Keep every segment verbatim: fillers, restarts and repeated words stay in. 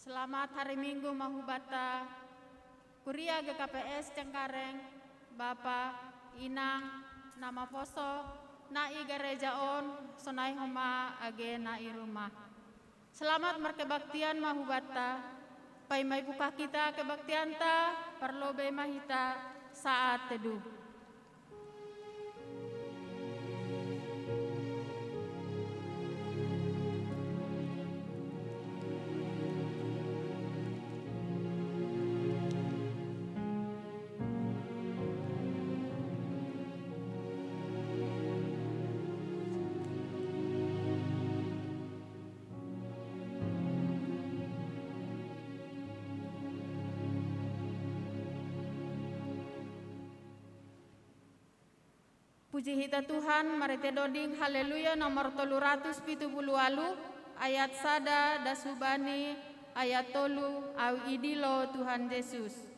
Selamat hari Minggu ma hubanta, kuria G K P S Cengkareng, Bapa, Inang, na maposo, na i gareja on, sonai homa age na i rumah. Selamat markebaktian ma hubanta, paima ibuka hita kebaktianta, parlobei ma hita saat teduh. Puji hita Tuhan, marhite doding Haleluya nomor tolu ratus pitu puluh walu, ayat sada das hubani ayat tolu, Au idilo Tuhan Jesus.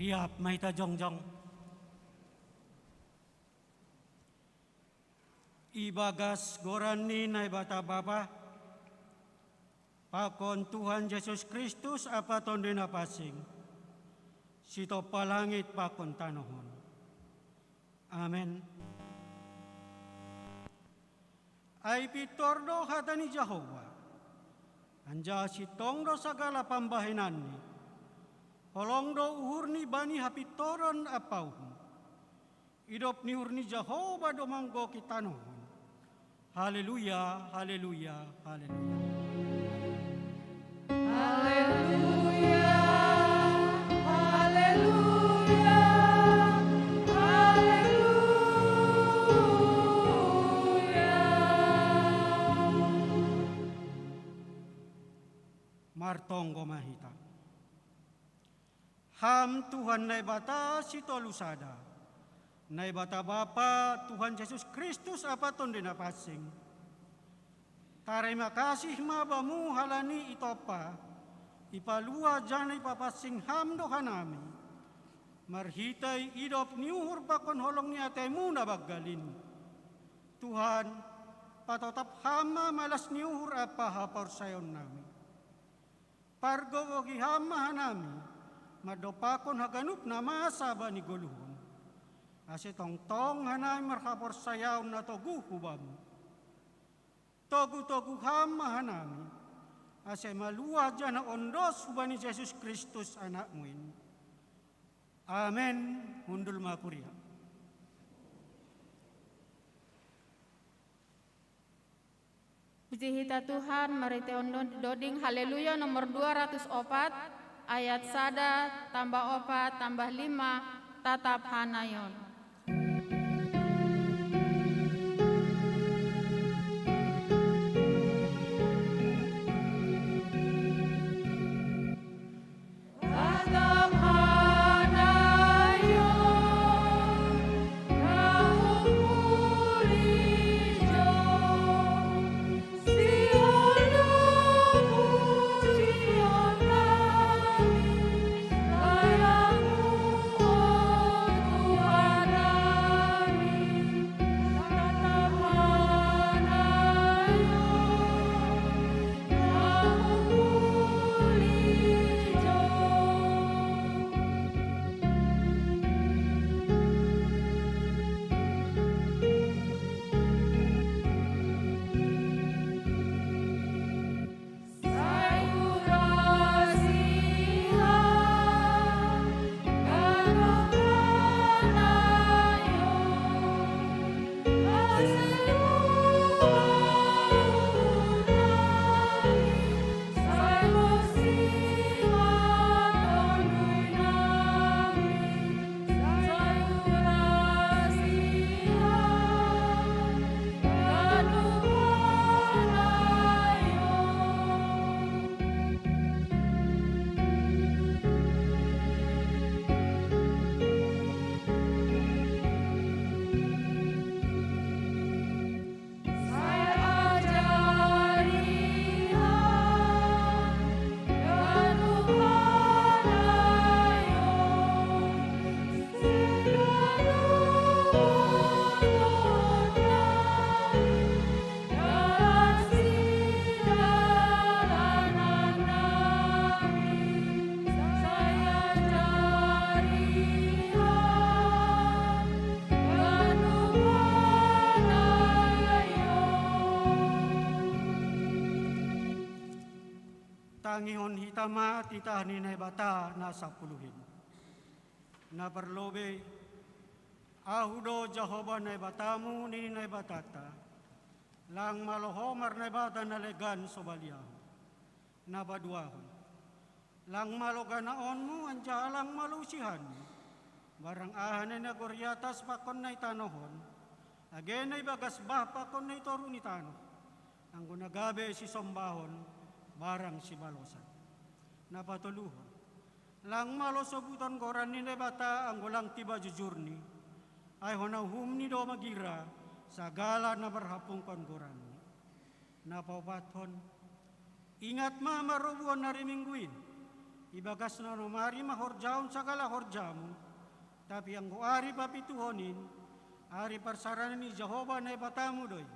Riap ma hita jongjong. Ibagas goran ni Naibata Bapa, pakon Tuhan Jesus Kristus ampa Tonduy Napansing, sitompa langit pakon tanoh on. Amen. Ai pintor do hata ni Jahowa, anjaha sintong do sagala pambahenanni, holong do uhurni bani hapintoron ampa uhum. Idop ni uhur ni Jahowa do manggohi tanoh on. Haleluya, haleluya, haleluya. Haleluya, haleluya, haleluya. Martonggo ma hita. Ham Tuhan Naibata sitolu sada, Naibata Bapa, Tuhan Jesus Kristus ampa Tonduy Napansing. Tarima kasih ma Bamu halani itompa, ipaluah janah ipapansing Ham do hanami, marhitei idop ni uhur pakon holong ni atei-Mu na banggal in. Tuhan, patotap Ham ma malas ni uhur ampa haporsayaonnami. Pargogohi Ham ma hanami, mandompakkon haganup na masa bani goluh on. Ase tongtong hanami marhaporsayaon na toguh hu Bamu. Togutogu Ham ma hanami, ase maluah janah ondos hubani Jesus Kristus Anakmu in. Amen. Hundul ma kuria. Puji hita Tuhan, marhitei doding Haleluya nomor dua ratus opat, ayat sada tambah opat tambah lima, tatap hanayon. Tangihon hita ma titah ni Naibata na sapuluh in. Na parlobei, Ahu do Jahowa Naibatamu, nini Naibatanta, lang malo ho marnaibata na legan sobali Ahu. Na paduahon, lang malo ganaonmu anjaha lang malo usihanmu, barang aha na nagor i atas pakon na i tanoh on, age na ibagas bah pakon na i toruh ni tanoh, anggo na gabe sisombahon barang sibalosan. Na patoluhon, lang malo sobuton goran ni Naibata anggo lang tiba jujurni, ai hona uhumni do magira sagala na marhampungkon goranni. Na paopathon, ingat ma marobuhon ari Minggu in. Ibagas na onom ari ma horjahon sagala horjamu, tapi anggo ari papituhon in, ari parsaranan ni Jahowa Naibatamu do i.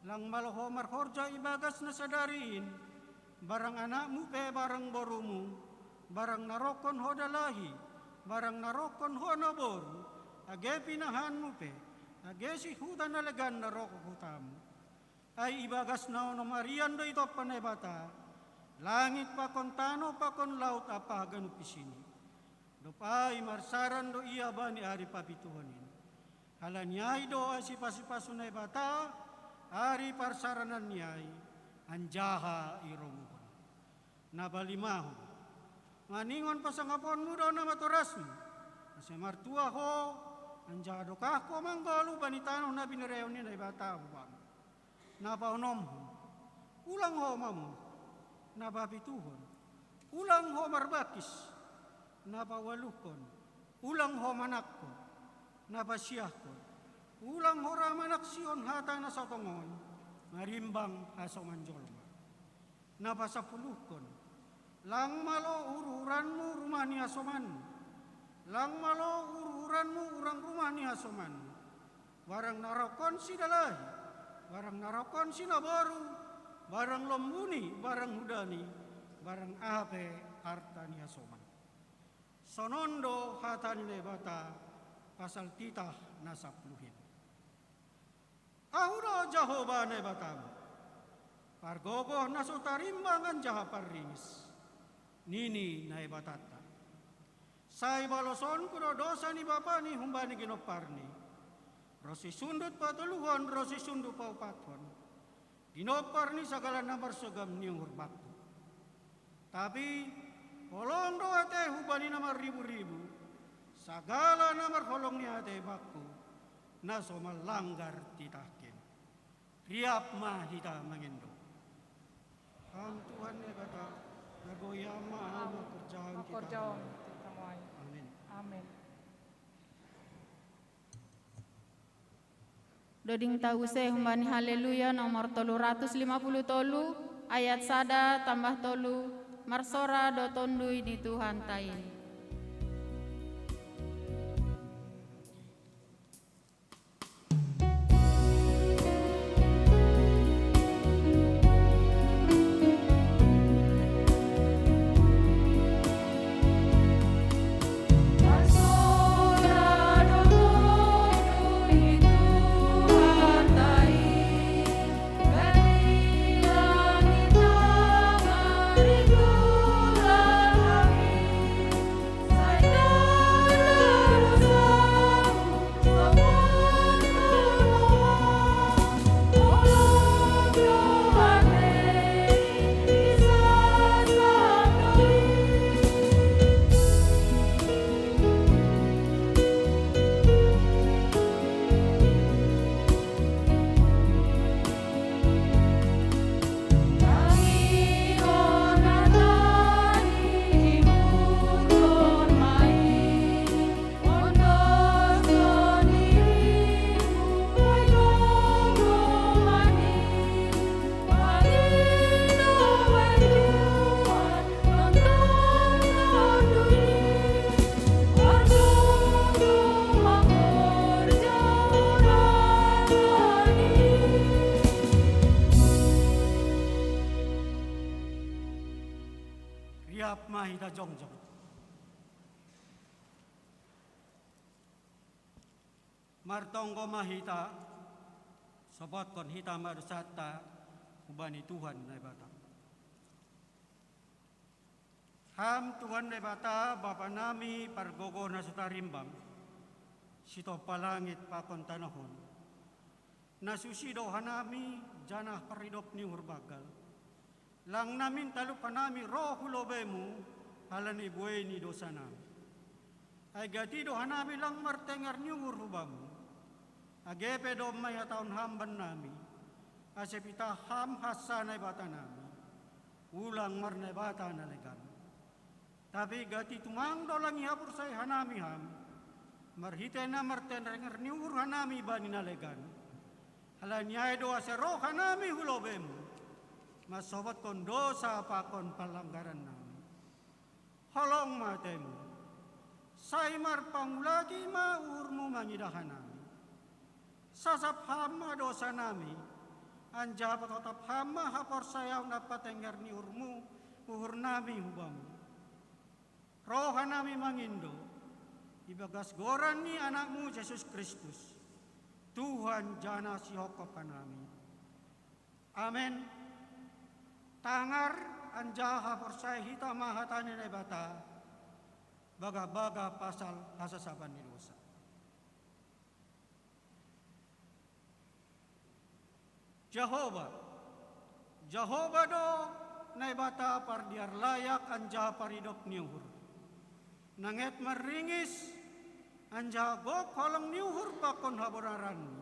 Lang malo ho marhorja ibagas na sadari in, barang anakmu pe barang borumu, barang na rohkon ho dalahi, barang na rohkon ho naboru, age pinahanmu pe, age si huta na legan na roh hu hutamu. Ai ibagas na onom arian do itompa Naibata langit pakon tanoh pakon laut ampa haganup isini. Dob ai marsaran do ia bani ari papituhon in. Halani ai do ai sipasupasu Naibata ari parsarananni ai, anjaha iromuhon. Na palimahon, maningon pasangaponmu do na matorasmu, ase martuah ho, anjaha dokah ho manggoluh bani tanoh na binerehon ni Naibata hu bamu. Na paonomhon, ulang ho mamunuh. Na papituhon, ulang ho marbangkis. Na paualuhon, ulang ho manangko. Na pasiahon, ulang ho ra manaksihon hata na so tongon, marimbang hasoman jolma. Na pasampuluhon, lang malo ururuanmu rumah ni hasomanmu. Lang malo ururuanmu uruan rumah ni hasomanmu. Barang na rohkon si dalahi, barang na rohkon si naboru, barang lombuni, barang hudani, barang aha pe arta ni hasoman. Sonon do hata ni Naibata, Pasal titah na sappuluhin. Ahu do Jahowa Naibatam, pargogoh na so tarimbang anjaha parringis, nini Naibatanta. Sai balosonku do dosa ni bapani humbani ginomparni, ronsi sundut patoluhon ronsi sundut paupathon, ginompar ni sagala na marsogam ni uhur bakku. Tapi holong do ate humbani na marribu-ribu, sagala na marholong ni ate bakku, na so manlanggar titahkin. Riap ma hita mangindo. Ham Tuhan Naibata, na goiam ma ham mangkorjahon titahmu. Amin. Amin. Doding ta use humbani Haleluya nomor tolu ratus lima puluh tolu, ayat sada tambah tolu, marsora do Tonduy ni Tuhanta i. Riap ma hita jongjong. Martonggo ma hita, sopotkon hita ma dosanta humbani Tuhan Naibata. Ham Tuhan Naibata, Bapa nami pargogoh na so tarimbang, sitompa langit pakon tanoh on. Na susi do hanami, janah paridop ni uhur banggal. Lang namin talup hanami roh hu lobeimu, halani buei ni dosa nami. Ai gati do hanami lang martengger ni uhur hu Bamu. Age pe domma ihatahon Ham bannami, ase pitah Ham hansa Naibata nami, ulang marnaibata na legan. Tapi gati tumang do lang ihaporsayai hanami Ham, marhitei na martengger ni uhur hanami bani na legan. Halani ai do ase roh hanami hu lobeimu, mansopotkon dosa pakon panlanggaran nami. Holong ma atemu, sai marpangulaki ma uhurmu mangidah hanami. Sasap Ham ma dosa nami, anjaha patotap Ham ma haporsayaon ampa tengger ni uhurmu, uhur nami hu Bamu. Roha nami mangindo, ibagas goran ni Anakmu Jesus Kristus, Tuhan janah sihophop hanami. Amen. Tangar anjaha porsaya hita ma hata ni Naibata, bagah-bagah pasal hasasapan ni dosa. Jahowa, Jahowa do Naibata pardiar layak anjaha paridop ni uhur. Nanget marringis, anjaha gok holong ni uhur pakon habonaranni.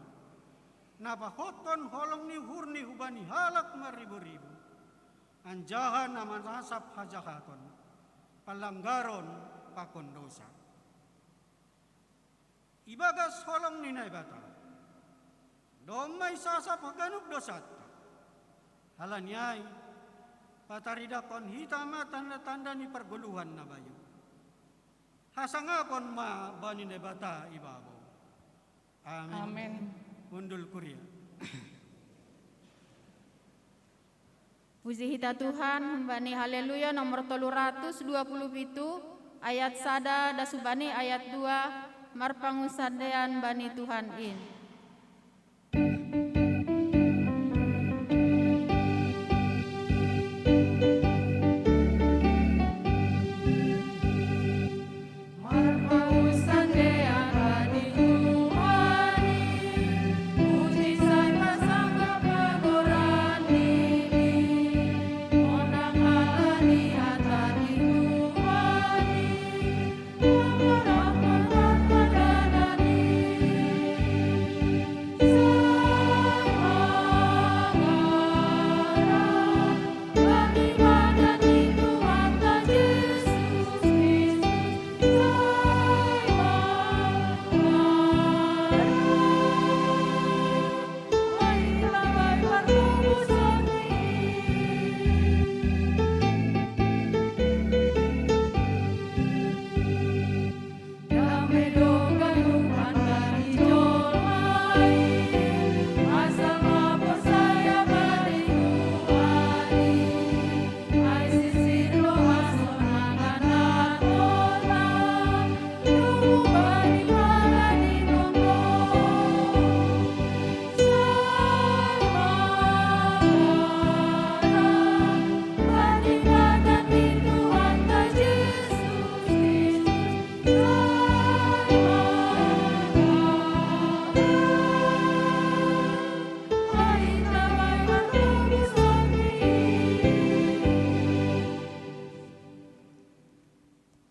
Na pahothon holong ni uhurni hubani halak marribu-ribu, anjaha na manasap hajahaton, panlanggaron pakon dosa. Ibagas holong ni Naibata, domma isasap haganup dosanta. Halani ai, pataridahkon hita ma tanda-tanda ni pargoluhan na bayu. Hasangapon ma bani Naibata i babou. Amen. Amen. Hundul kuria. Puji hita Tuhan, humbani Haleluya nomor tolu ratus dua puluh pitu, ayat sada das humbani ayat dua, Marpangunsandean bani Tuhan in.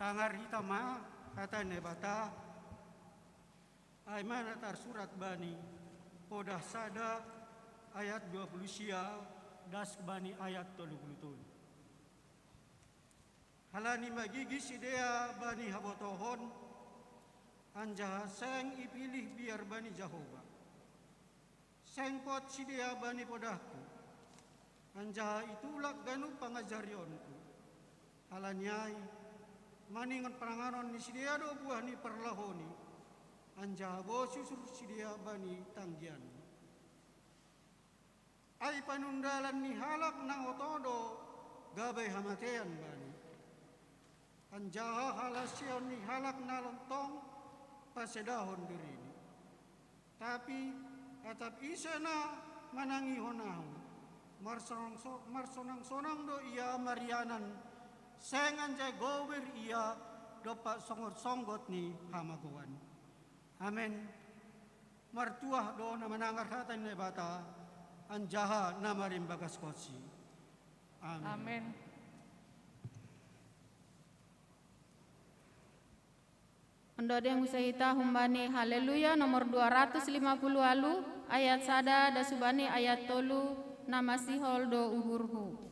Tangar hita ma hata ni Naibata, ai ma na tarsurat bani Podah sada ayat dua puluh sia das bani ayat tolu puluh tolu. Halani magigi sidea bani habotohon, anjaha seng ipilih biar bani Jahowa. Seng pot sidea bani podahku, anjaha itulak ganup pangajarionku. Halani ai, maningon pananganon ni sidea do buah ni parlahoni, anjaha bosi usur sidea bani tanggianni. Ai panundalan ni halak na oto do gabe hamatean bani, anjaha halaseon ni halak na lontong pasedahon dirini. Tapi atap ise na manangihon ahu, marsonang-so-, marsonang-sonang do ia marianan, seng anjae gober ia dompak songgot-songgot ni hamagoan. Amen. Martuah do na manangar hata ni Naibata, anjaha na marimbagaskonsi. Amen. Amen. Ondo deng use hita humbani Haleluya nomor dua ratus lima puluh alu, ayat sada das hubani ayat tolu, na masihol do uhurhu.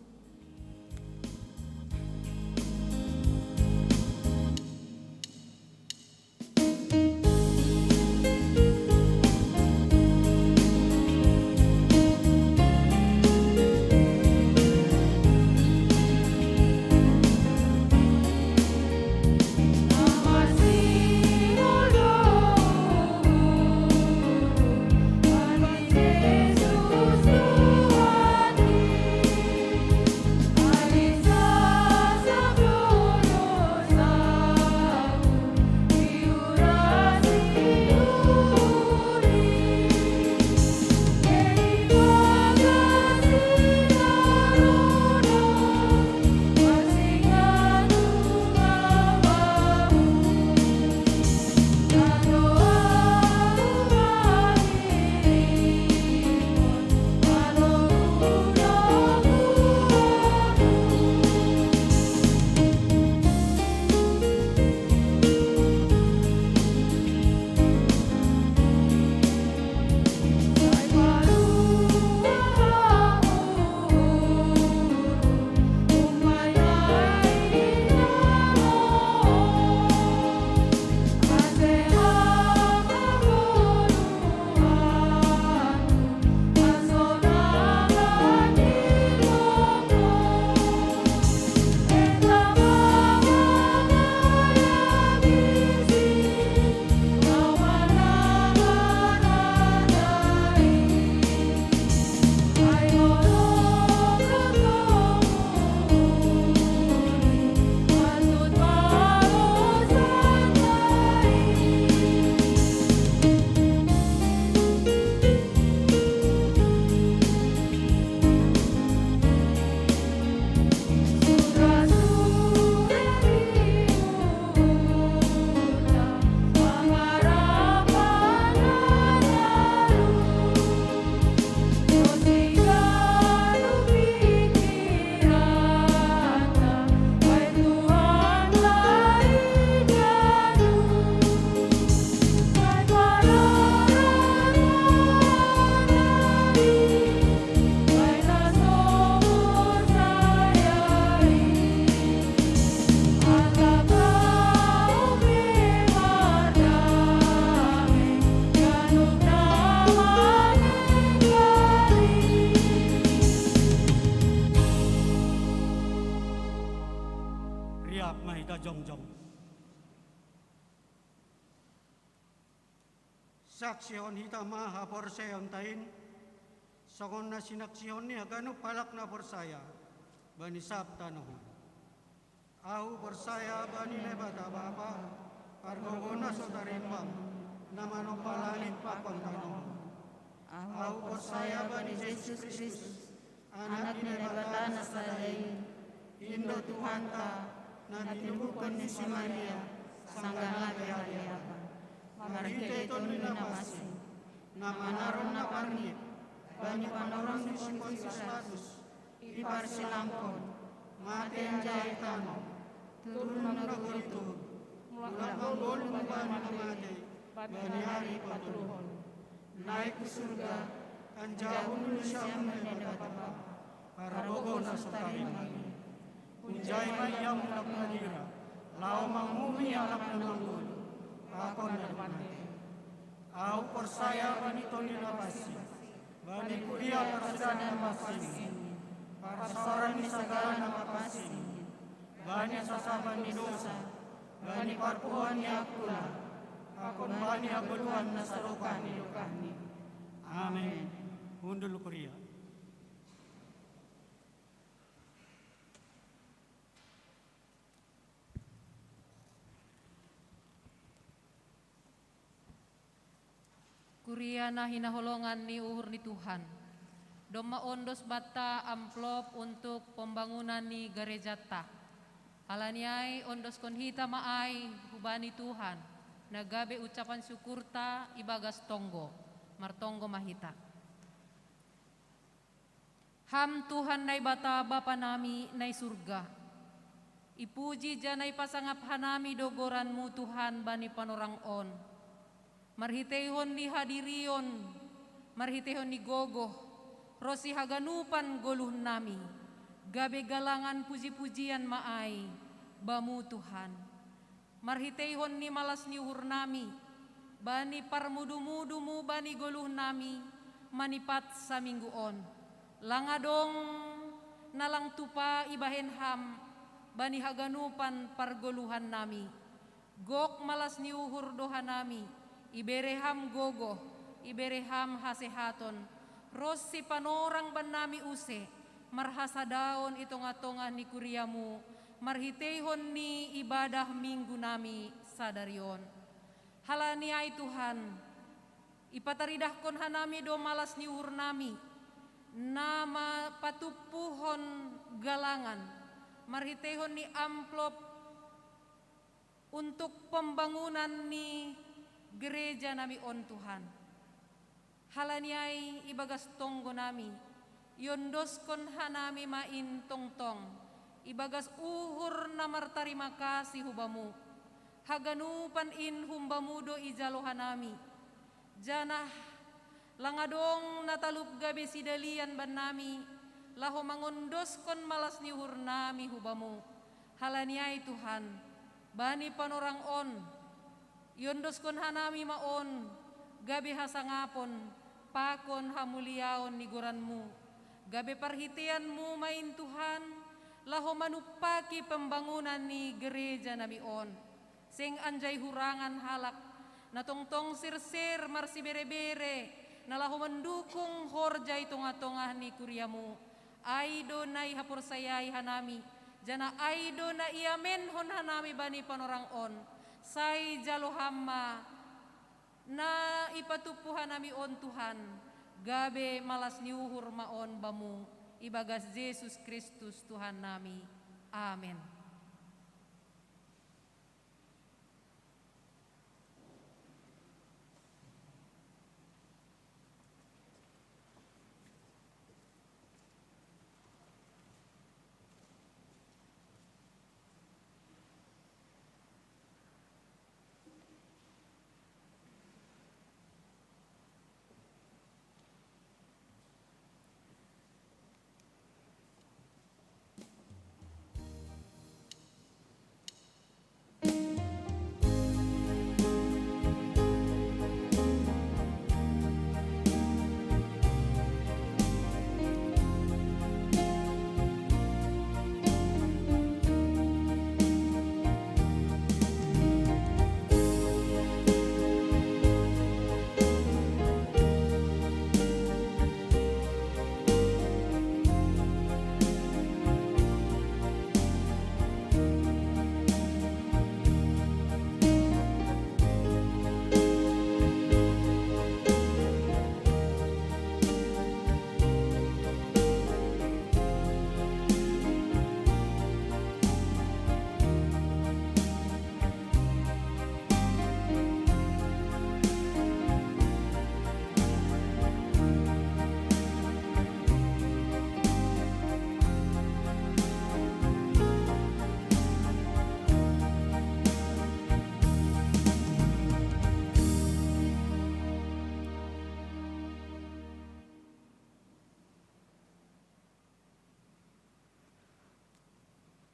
Ap ma hita jongjong. Saksihon hita ma haporseaonta in, songon na sinaksihon ni haganup halak na porsaya bani sab tanoh on. Ahu porsaya bani Naibata Bapa, pargogo na so tarimbang, na manompa langit pakon tanoh on. Ahu porsaya bani Jesus Kristus, Anak ni Naibata na sada i, in do Tuhanta, na tinubuhon ni si Maria, sanggah na pe haliapan. Marhitei Tondi Napansing, na manaron na parngit, bani panorang ni si Pontius Pilatus, iparsilangkon, mate anjaha itano, turun ma nagori Tob, mulak ma ngolu humbani na mate, bani ari patoluhon. Naik hu surga, anjaha hundul sian Naibata Bapa, pargogo na so tarimbang i. Hunjai ma ia mulak na dira, laho manguhumi halak na manggoluh, pakon na dob mate. Ahu porsaya bani Tondi Napansing, bani kuria parsiajaran na pansing, parsaoran ni sagala na pansing, bani hasasapan ni dosa, bani parpuhoan ni angkula, pakon bani hagoluhan na sadokah ni dokahni. Amen. Hundul kuria. Kuria na hinaholongan ni uhur ni Tuhan. Domma ondos banta amplop untuk pembangunan ni garejanta. Halani ai ondoskon hita ma ai hubani Tuhan, na gabe ucapan syukurta ibagas tonggo. Martonggo ma hita. Ham Tuhan Naibata Bapa nami na i surga, ipuji janah ipasangap hanami do goranMu Tuhan bani panorang on. Marhiteihon ni hadirion, marhiteihon ni gogoh, ronsi haganupan goluhnami, gabe galangan pujipujian ma ai Bamu Tuhan. Marhiteihon ni malas ni uhurnami, bani parmudumuduMu bani goluhnami, manipat saminggu on. Lang adong na lang tupa ibahen Ham, bani haganupan pargoluhannami. Gok malas ni uhur do hanami, ibere Ham gogoh, ibere Ham hasehaton, ronsi panorang bannami use, marhasadaon i tongah-tongah ni kuriaMu, marhiteihon ni ibadah minggunami sadari on. Halani ai Tuhan, ipataridahkon hanami do malas ni uhurnami, na ma patumpuhon galangan, marhiteihon ni amplop untuk pembangunan ni gerejanami on Tuhan. Halani ai ibagas tonggonami, iondoskon hanami ma in tongtong, ibagas uhur na martarima kasih hu Bamu. Haganupan in humbaMu do ijalo hanami. Janah lang adong na talup gabe sidalian bannami, laho mangondoskon malas ni uhurnami hu Bamu. Halani ai Tuhan, bani panorang on, iondoskon hanami ma on, gabe hasangapon, pakon hamuliaon ni goranMu, gabe parhiteianMu ma in Tuhan, laho manumpaki pembangunan ni gerejanami on. Seng anjai hurangan halak, na tongtong sirsir marsiberebere, na laho mandukung horja i tongah-tongah ni kuriaMu. Ai do na ihaporsayai hanami, janah ai do na iamenhon hanami bani panorang on. Sai jalo Ham ma na ipatumpu hanami on Tuhan, gabe malas ni uhur ma on Bamu, ibagas Jesus Kristus Tuhannami. Amen.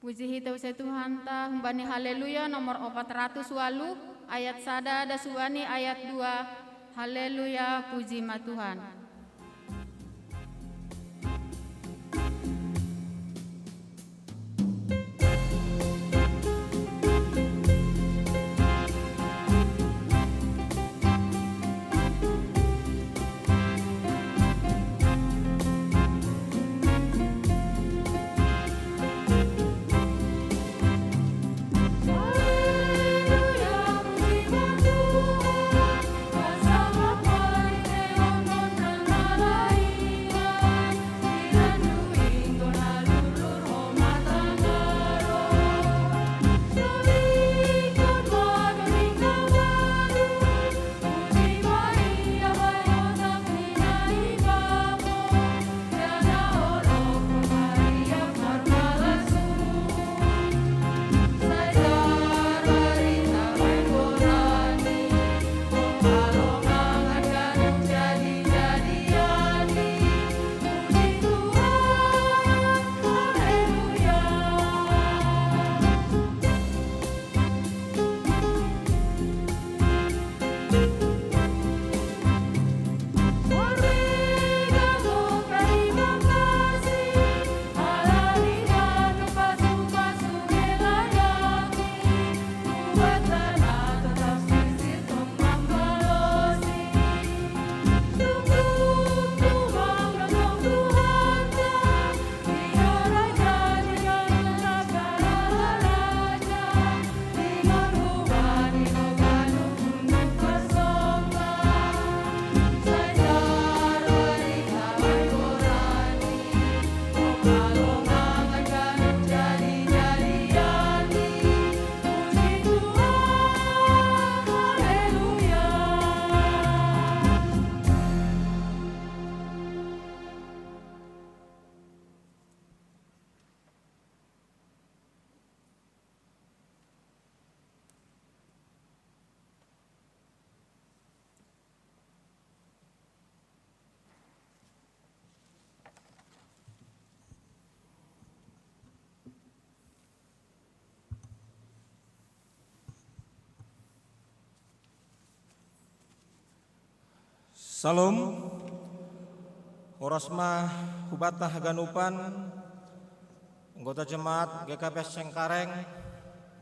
Puji hita use Tuhanta, humbani Haleluya nomor opat ratus walu, ayat sada dasubani ayat dua. Haleluya, puji ma Tuhan. Salom. Horas ma hubata haganupan anggota jemaat G K P S Cengkareng,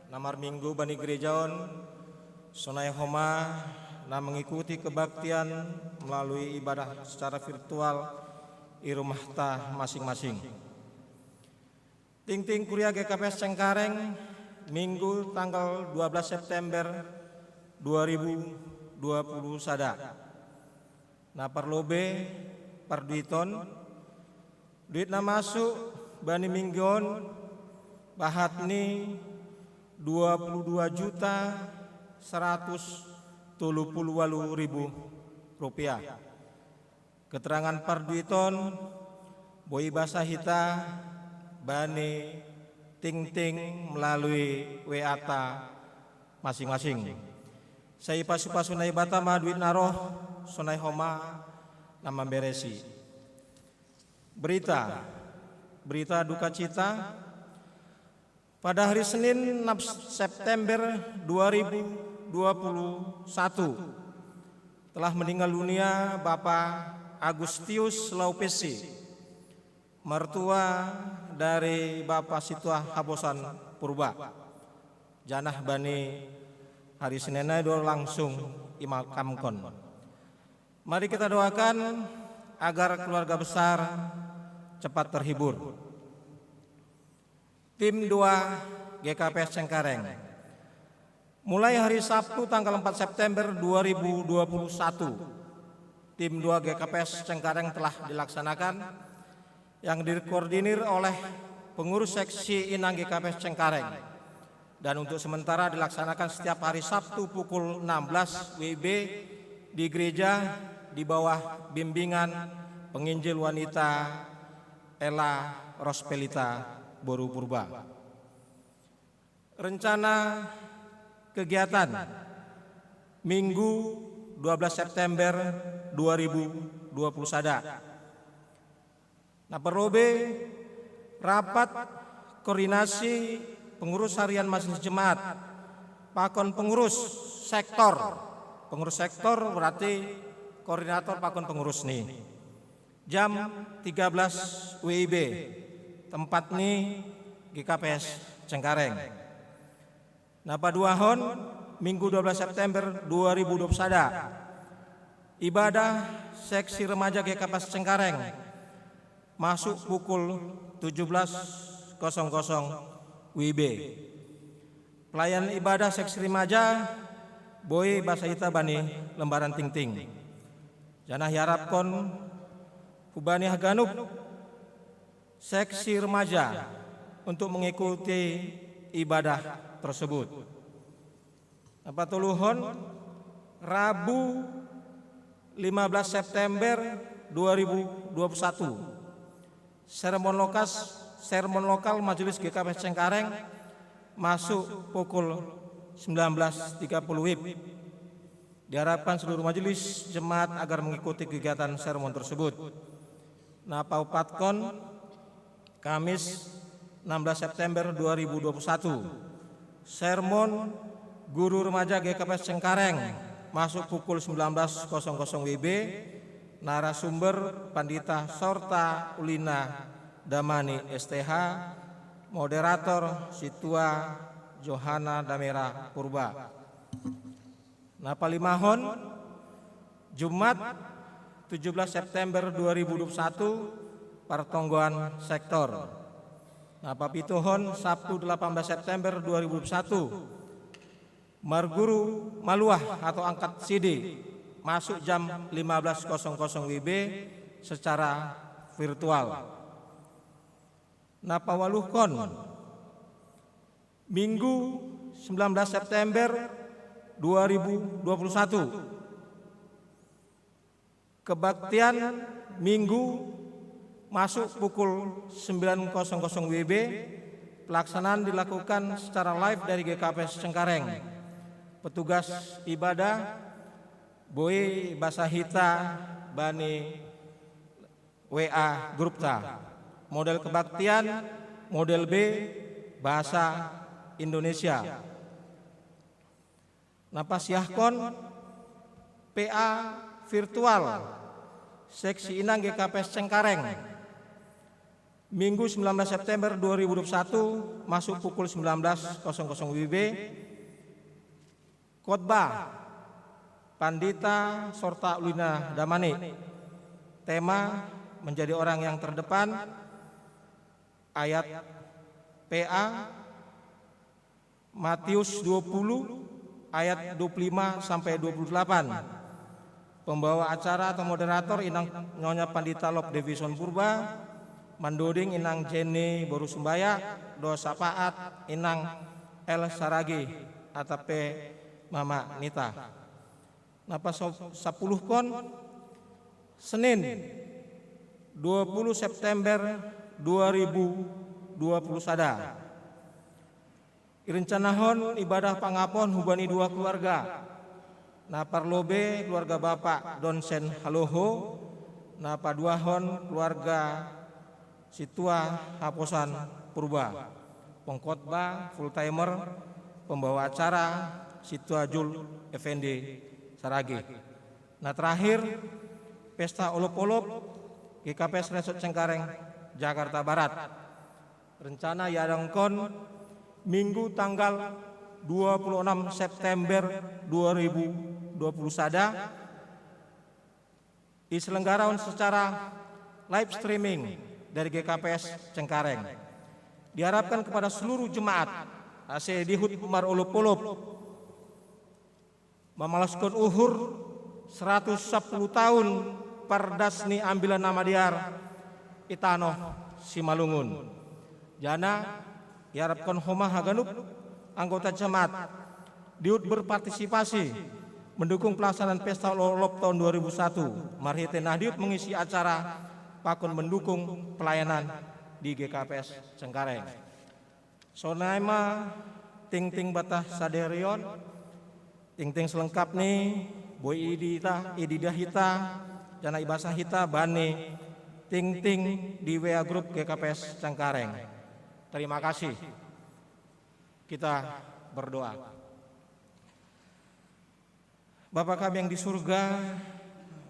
na marminggu bani gereja on, sonai homa na mengikuti kebaktian melalui ibadah secara virtual i rumahta masing-masing. Tingting kuria G K P S Cengkareng, Minggu tanggal dua belas September dua ribu dua puluh sada. Na parlobe parduiton, duit na masuk bani minggu on bahatni dua puluh dua juta seratus tolu puluh walu ribu rupiah. Keterangan parduiton boi basa hita bani tingting melalui W A ta masing-masing. Sai pasu-pasu Naibata ma duit na roh, sonai homa na mamberesi. Berita, berita duka cita. Pada hari Senin, enam September dua ribu dua puluh satu, telah meninggal dunia Bapak Agustius Laupesi, mertua dari Bapak Situa Habosan Purba. Janah bani hari Senin ai do langsung imakamkon. Mari kita doakan agar keluarga besar cepat terhibur. Tim dua G K P S Cengkareng. Mulai hari Sabtu tanggal empat September dua ribu dua puluh satu, tim dua G K P S Cengkareng telah dilaksanakan, yang dikoordinir oleh pengurus seksi Inang G K P S Cengkareng. Dan untuk sementara dilaksanakan setiap hari Sabtu pukul enam belas W I B di gereja di bawah bimbingan penginjil wanita Ella Rospelita Boru Purba. Rencana kegiatan Minggu dua belas September dua ribu dua puluh sada. Na parlobe, rapat koordinasi pengurus harian Majelis Jemaat, pakon pengurus sektor. Pengurus sektor berarti koordinator pakon pengurus ni. Jam tiga belas W I B, tempat ni G K P S Cengkareng. Napa duahon, Minggu dua belas September dua ribu dua puluh satu. Ibadah seksi remaja G K P S Cengkareng masuk pukul tujuh belas kosong kosong W I B. Pelayanan ibadah seksi remaja boi basahita bani lembaran tingting. Janah iharapkon hubani haganup seksi remaja untuk mengikuti ibadah tersebut. Napa toluhon, Rabu lima belas September dua ribu dua puluh satu. Sermon lokas, sermon lokal Majelis G K P S Cengkareng masuk pukul sembilan belas tiga puluh W I B. Diharapkan seluruh majelis jemaat agar mengikuti kegiatan sermon tersebut. Napa upatkon, Kamis enam belas September dua ribu dua puluh satu. Sermon Guru Remaja G K P S Cengkareng masuk pukul sembilan belas kosong kosong W I B. Narasumber Pandita Sorta Ulina Damani S T H, moderator Situa Johana Damera Purba. Napa limahon, Jumat tujuh belas September dua ribu dua puluh satu, pertonggoan sektor. Napa pituhon, Sabtu delapan belas September dua ribu dua puluh satu, Marguru Maluah atau angkat sidi masuk jam lima belas kosong kosong W I B secara virtual. Napa waluhkon, Minggu sembilan belas September dua ribu dua puluh satu. Kebaktian Minggu masuk pukul sembilan kosong kosong W I B. Pelaksanaan dilakukan secara live dari G K P S Cengkareng. Petugas ibadah boi basahita bani W A grupta. Model kebaktian, model B, bahasa Indonesia. Napa siahkon, P A virtual seksi inang G K P S Cengkareng, Minggu sembilan belas September dua ribu dua puluh satu, masuk pukul sembilan belas kosong kosong W I B. Khotbah, Pandita Sorta Ulina Damani. Tema, menjadi orang yang terdepan. Ayat P A, Matius dua puluh ayat dua puluh lima sampai dua puluh delapan. Pembawa acara atau moderator inang Nyonya Pandita Lop Davison Purba, mandoding inang Jenny Boru Sumbaya, doa sapaat inang L Saragi atape Mama Nita. Napa so-, sapuluhkon, Senin dua puluh September dua ribu dua puluh sada. Irencanahon ibadah pangapon hubani dua keluarga. Na parlobe keluarga Bapak Donsen Haloho, na paduahon keluarga Situa Haposan Purba. Pengkhotbah full timer, pembawa acara Situa Jul Effendi Saragih. Na terakhir, pesta olop-olop G K P S Resort Cengkareng, Jakarta Barat. Rencana iadangkon Minggu tanggal dua puluh enam September dua ribu dua puluh sada, iselenggaraon secara live streaming dari G K P S Cengkareng. Diharapkan kepada seluruh jemaat, ase dihut marolop-olop. Mamalaskon uhur seratus sapuluh tahun pardas ni Ambilan Na Madear i tanoh Simalungun. Jana, iharapkon homa haganup anggota jemaat dihut berpartisipasi mendukung pelaksanaan Pesta Olop-olop tahun dua ribu satu, marhite nah dihut mengisi acara pakon mendukung pelayanan di G K P S Cengkareng. Sonai ma tingting bata saderion, tingting selengkap ni boi idita, idida hita, jana ibasa hita bani tingting di W A grup G K P S Cengkareng. Terima kasih. Kita berdoa. Bapa kami yang di surga,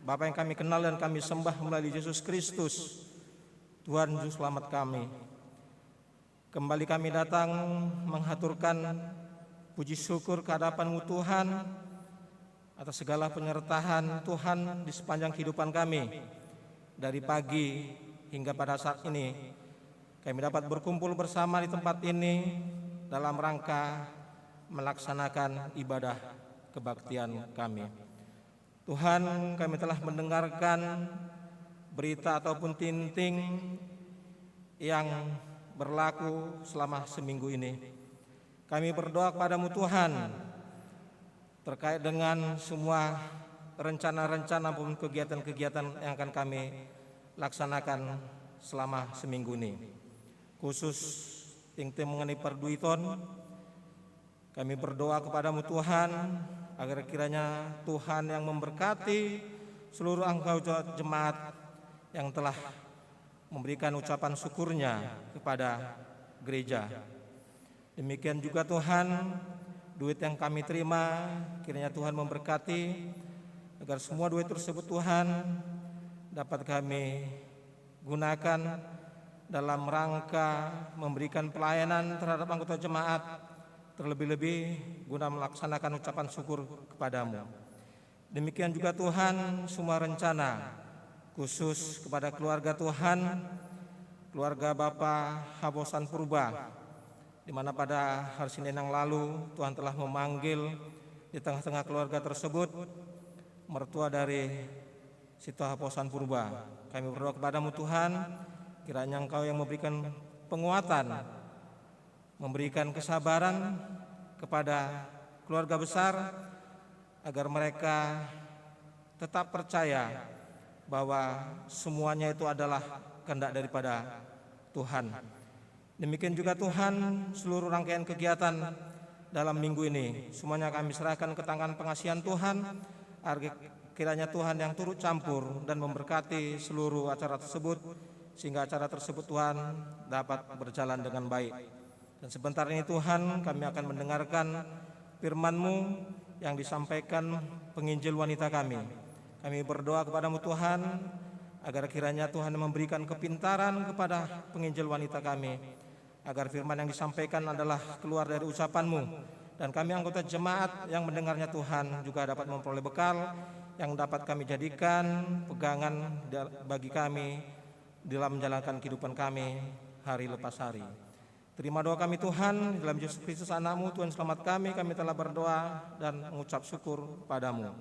Bapa yang kami kenal dan kami sembah melalui Yesus Kristus, Tuhan Juru Selamat kami. Kembali kami datang menghaturkan puji syukur ke hadapan-Mu Tuhan, atas segala penyertaan Tuhan di sepanjang kehidupan kami, dari pagi hingga pada saat ini. Kami dapat berkumpul bersama di tempat ini dalam rangka melaksanakan ibadah kebaktian kami. Tuhan, kami telah mendengarkan berita ataupun tinting yang berlaku selama seminggu ini. Kami berdoa kepada-Mu Tuhan, terkait dengan semua rencana-rencana maupun kegiatan-kegiatan yang akan kami laksanakan selama seminggu ini. Khusus tinting mengenai parduiton, kami berdoa kepada-Mu Tuhan, agar kiranya Tuhan yang memberkati seluruh anggota jemaat yang telah memberikan ucapan syukurnya kepada gereja. Demikian juga Tuhan, duit yang kami terima, kiranya Tuhan memberkati, agar semua duit tersebut Tuhan dapat kami gunakan dalam rangka memberikan pelayanan terhadap anggota jemaat, terlebih-lebih guna melaksanakan ucapan syukur kepada-Mu. Demikian juga Tuhan, semua rencana khusus kepada keluarga Tuhan, keluarga Bapa Habosan Purba, di mana pada hari Senin yang lalu Tuhan telah memanggil di tengah-tengah keluarga tersebut mertua dari Situ Habosan Purba. Kami berdoa kepada-Mu Tuhan, kiranya Engkau yang memberikan penguatan, memberikan kesabaran kepada keluarga besar, agar mereka tetap percaya bahwa semuanya itu adalah kehendak daripada Tuhan. Demikian juga Tuhan, seluruh rangkaian kegiatan dalam minggu ini, semuanya kami serahkan ke tangan pengasihan Tuhan, agar kiranya Tuhan yang turut campur dan memberkati seluruh acara tersebut, sehingga acara tersebut Tuhan dapat berjalan dengan baik. Dan sebentar ini Tuhan, kami akan mendengarkan firman-Mu yang disampaikan penginjil wanita kami. Kami berdoa kepada-Mu Tuhan, agar kiranya Tuhan memberikan kepintaran kepada penginjil wanita kami, agar firman yang disampaikan adalah keluar dari ucapan-Mu, dan kami anggota jemaat yang mendengarnya Tuhan juga dapat memperoleh bekal yang dapat kami jadikan pegangan da-, bagi kami dalam menjalankan kehidupan kami hari lepas hari. Terima doa kami Tuhan, dalam Yesus Kristus Anak-Mu, Tuhan Selamat kami, kami telah berdoa dan mengucap syukur pada-Mu.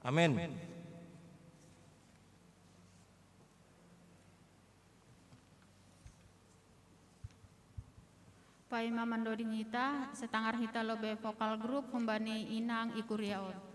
Amin. Paima mandoding hita, setangar hita lobe vokal grup humbani inang i kuria on.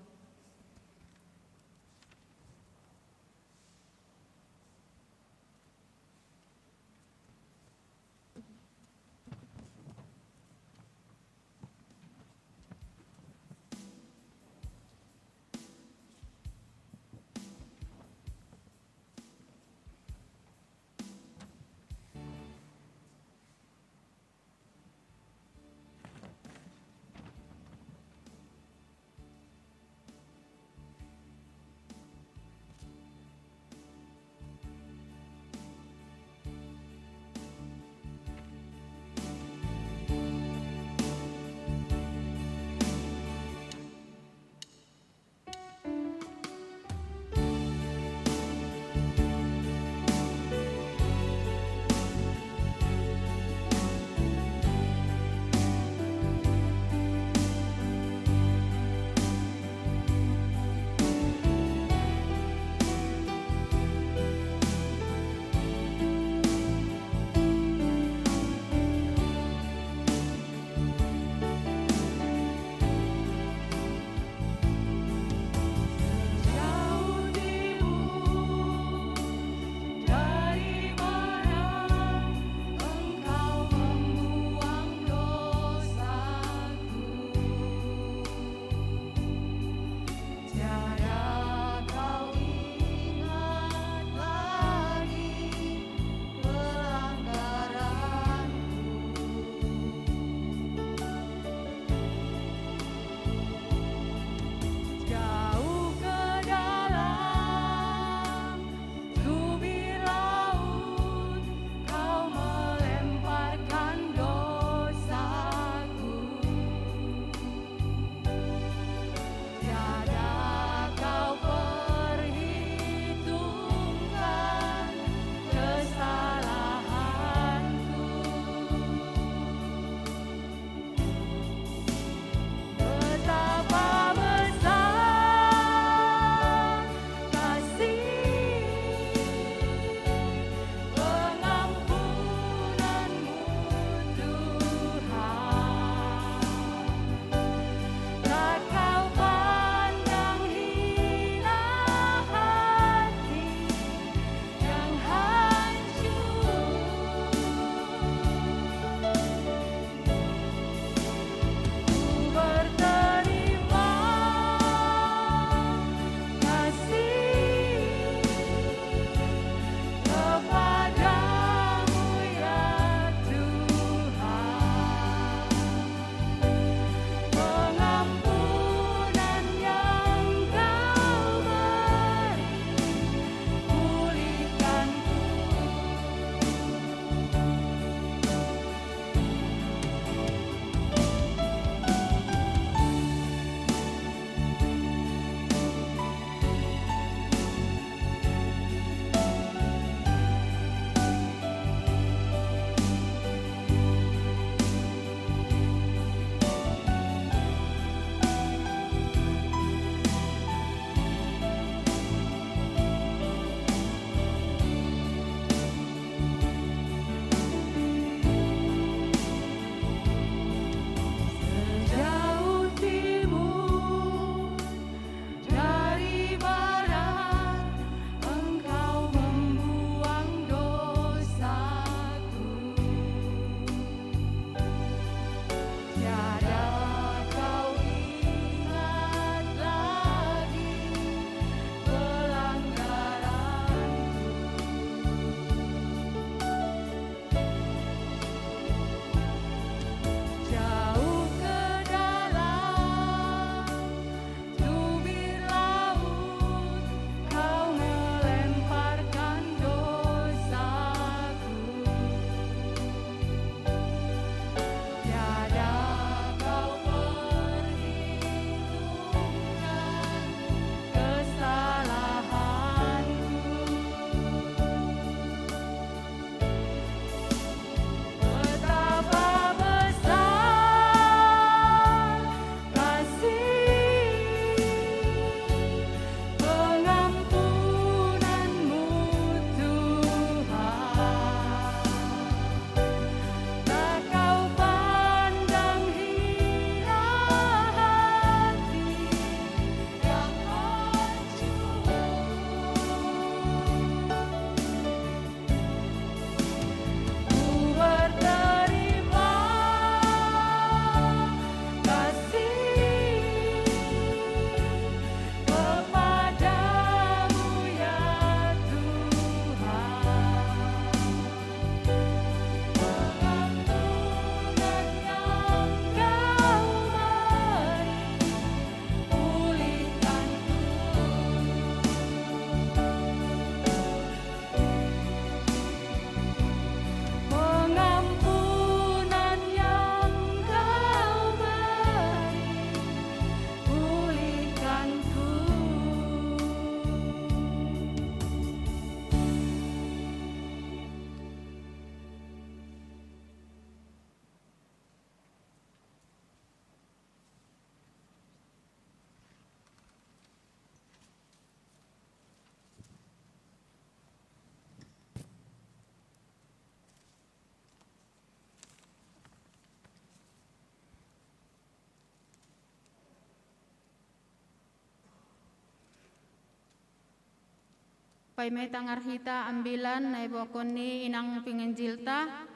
Paima tangar hita ambilan na iboakon ni inang panginjilta,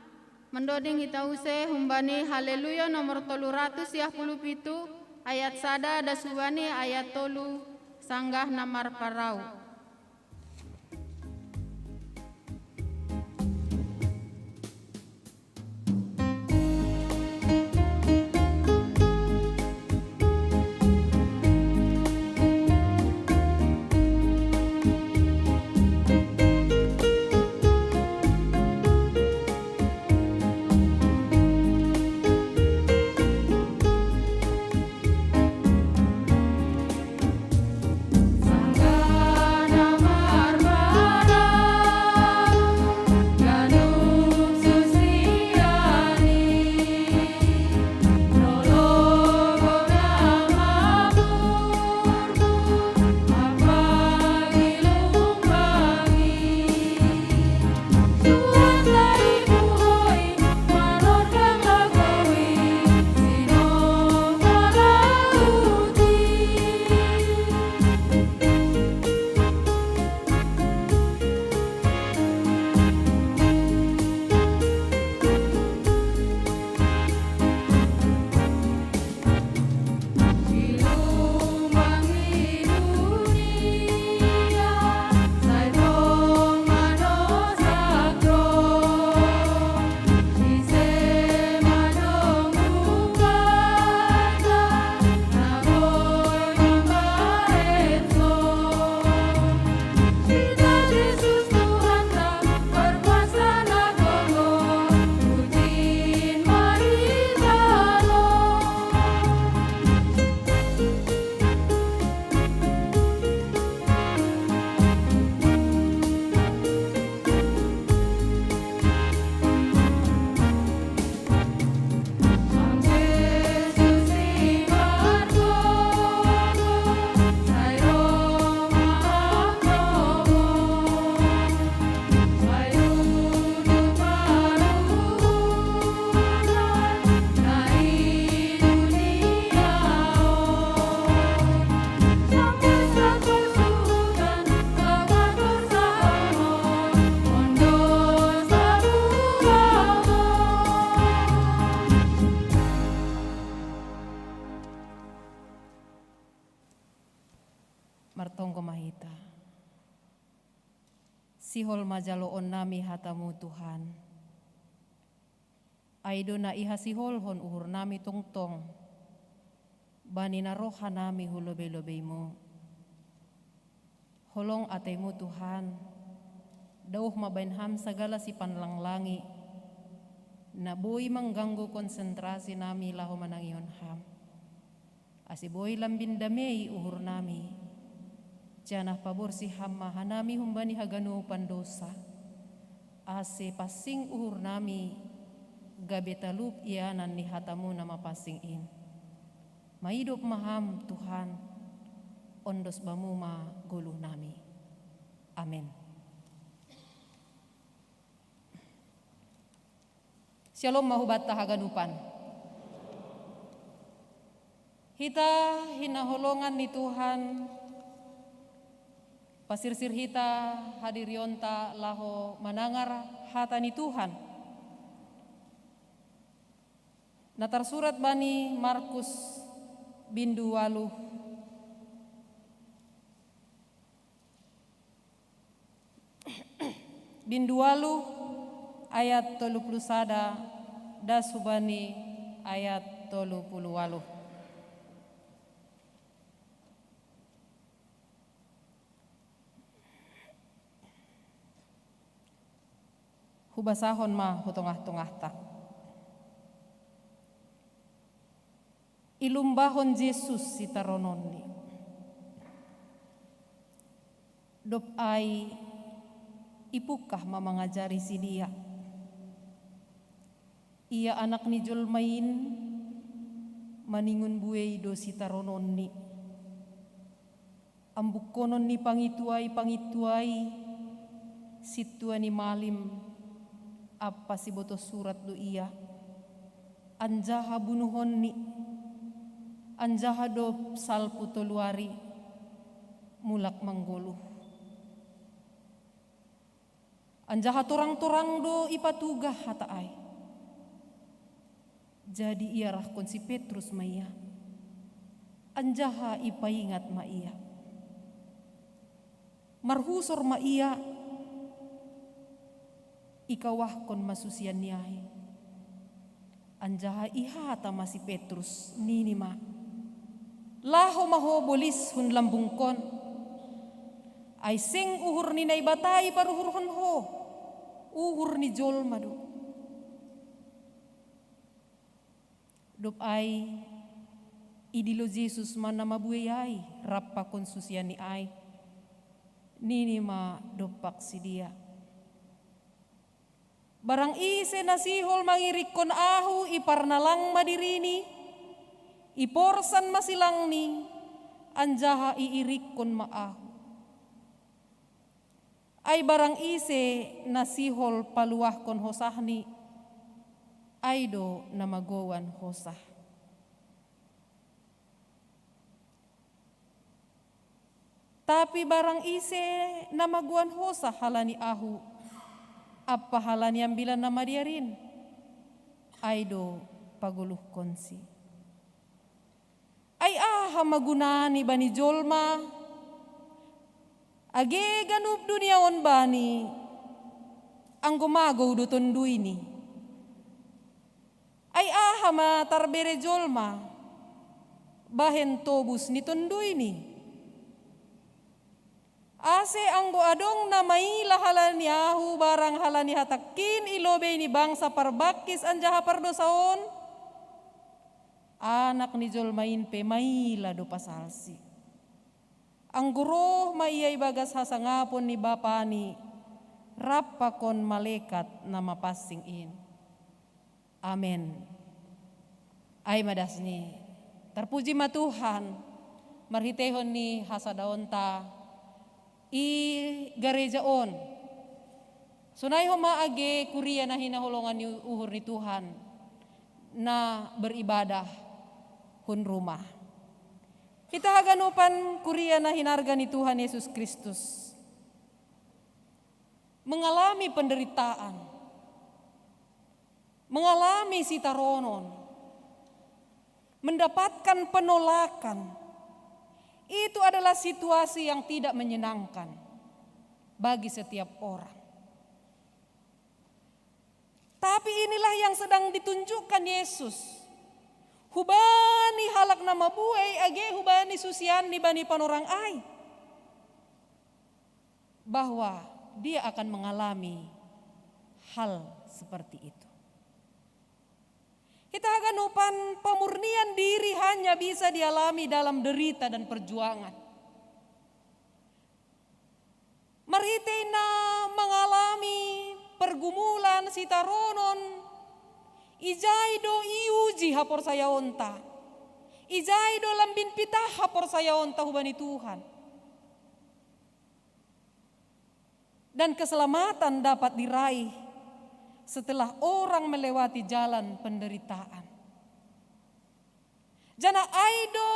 mandoding hita use humbani Haleluya nomor tolu ratus siah puluh pitu, ayat sada das hubani ayat tolu, sanggah na marparau. Martonggo ma hita. Sihol ma jaloon nami hatamu, Tuhan. Ai do na ihasiholhon uhur nami tongtong, bani na roha nami hu lobei-lobeimu. Holong ataimu, Tuhan, dauh mabaen ham sagala sipanlanglangi, na boi mangganggu konsentrasi nami laho manangihon ham. Ase boi lambin dame i uhur nami, janah paborsih ham ma hanami humbani haganupan dousa, ase pansing uhur nami gabe talup ianan ni hatamu na mapansing in. Maidop ma ham, Tuhan, ondos bamu ma goluh nami. Amen. Syalom ma hubanta haganupan. Hita hinaholongan ni Tuhan, pasirsir hita hadirionta laho manangar hata ni Tuhan. Na tarsurat bani Markus bindu ualuh, bindu ualuh ayat tolu puluh sada das hubani ayat tolu puluh ualuh. Hubasahon ma hu tongah-tongahta. Ilumbahon Jesus sitarononni. Dob ai ipungkah ma mangajari sidea. Ia Anak ni jolma in maningon buei do sitarononni. Ambungkonon ni pangintuai-pangintuai, sintua ni malim ampa sibotoh surat do ia, anjaha bunuhonni, anjaha dob salpu tolu ari mulak manggoluh. Anjaha torang-torang do ipatugah hata ai. Jadi iarahkon si Petrus ma ia, anjaha ipaingat ma ia. Marhusor ma ia, ikawahkon ma susianni ai. Anjaha ihata ma si Petrus, nini ma, "Laho ma ho bolis hun lambungkon. Ai seng uhur ni Naibata iparuhurhon ho, uhur ni jolma do." Dob ai, idilo Jesus ma na mabuei ai rap pakon susianni ai. Nini ma dompak sidea, "Barang ise na sihol mangirikkon Ahu, iparnalang ma dirini, iporsan ma silangni, anjaha iirikkon ma Ahu. Ai barang ise na sihol paluahkon hosahni, ai do na magouan hosah. Tapi barang ise na magouan hosah halani Ahu, ampa halani Ambilan Namadear in, ai do pagoluhkonsi. Ai aha ma gunani bani jolma, age ganup dunia on bani, anggo magou do tonduini? Ai aha ma tarbere jolma bahen tobus ni tonduini? Ase anggo adong na maila halani Ahu barang halani hatangkin i lobei ni bangsa parbangkis anjaha pardosa on, Anak ni jolma in pe maila do pasalsi. Anggo roh ma Ia ibagas hasangapon ni Bapani, rap pakon malekat na mapansing in." Amen. Ai ma dasni. Tarpuji ma Tuhan, marhiteihon ni hasadaonta i gareja on. Sonai homa age kuria na hinaholongan ni uhur ni Tuhan na beribadah hun rumah. Hita haganupan kuria na hinarga ni Tuhan Yesus Kristus mengalami penderitaan, mengalami sitaronon, mendapatkan penolakan. Itu adalah situasi yang tidak menyenangkan bagi setiap orang. Tapi inilah yang sedang ditunjukkan Yesus. Hubani halak na mabuei age hubani susianni bani panorang ai, bahwa Dia akan mengalami hal seperti itu. Hita haganupan, pemurnian diri hanya bisa dialami dalam derita dan perjuangan. Marhitei na mangalami pergumulan, sitaronon, ijai do iuji haporsayaonta, ijai do lambin pitah haporsayaonta hubani Tuhan. Dan keselamatan dapat diraih setelah orang melewati jalan penderitaan. Janah ai do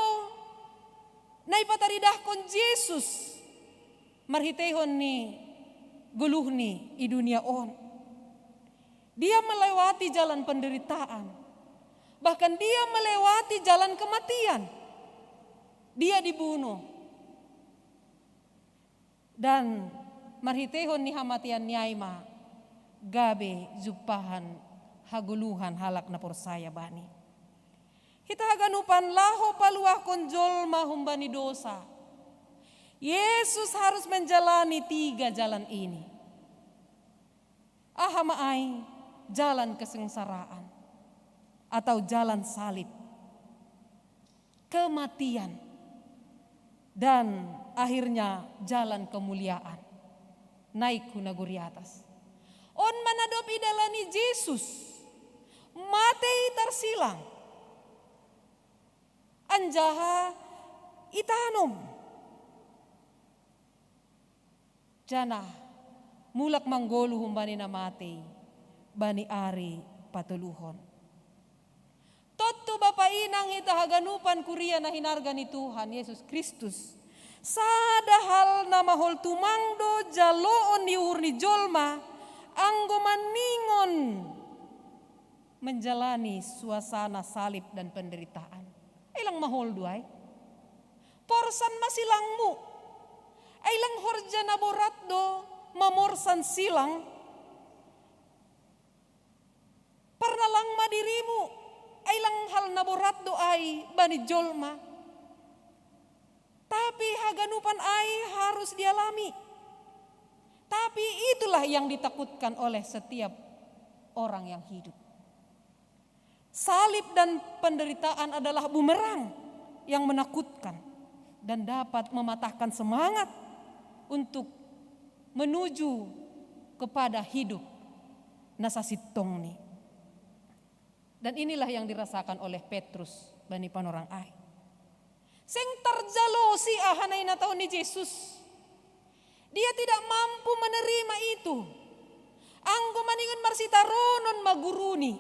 na ipataridahkon Jesus marhiteihon ni goluhni i dunia on. Dia melewati jalan penderitaan. Bahkan Dia melewati jalan kematian. Dia dibunuh. Dan marhiteihon ni hamateanni ai ma gabe jumpahan hagoluhan halak na porsaya Bani. Hita haganupan, laho paluahkon jolma humbani dosa, Yesus harus menjalani tiga jalan ini. Aha ma ai? Jalan kesengsaraan atau jalan salib, kematian, dan akhirnya jalan kemuliaan, naik hu nagori atas. On ma na dob idalani Jesus, matei tarsilang, anjaha itanom. Janah mulak manggoluh humbani na matei bani ari patoluhon. Tontu bapa inang, hita haganupan kuria na hinarga ni Tuhan Yesus Kristus, sada hal na mahol tumang do jaloon ni uhur ni jolma, Anggo maningon menjalani suasana salib dan penderitaan, ai lang maholdu ai. Porsan ma silangmu. Ai lang horja na borat do mamorsan silang. Parnalang ma dirimu. Ai lang hal na borat do ai bani jolma. Tapi haganupan ai harus dialami. Tapi itulah yang ditakutkan oleh setiap orang yang hidup. Salib dan penderitaan adalah bumerang yang menakutkan dan dapat mematahkan semangat untuk menuju kepada hidup na sasintongni. Dan inilah yang dirasakan oleh Petrus bani panorang ai. Seng tarjalosi aha na inatahon ni Jesus. Dia tidak mampu menerima itu. Anggo maningon marsitaronon ma guruni,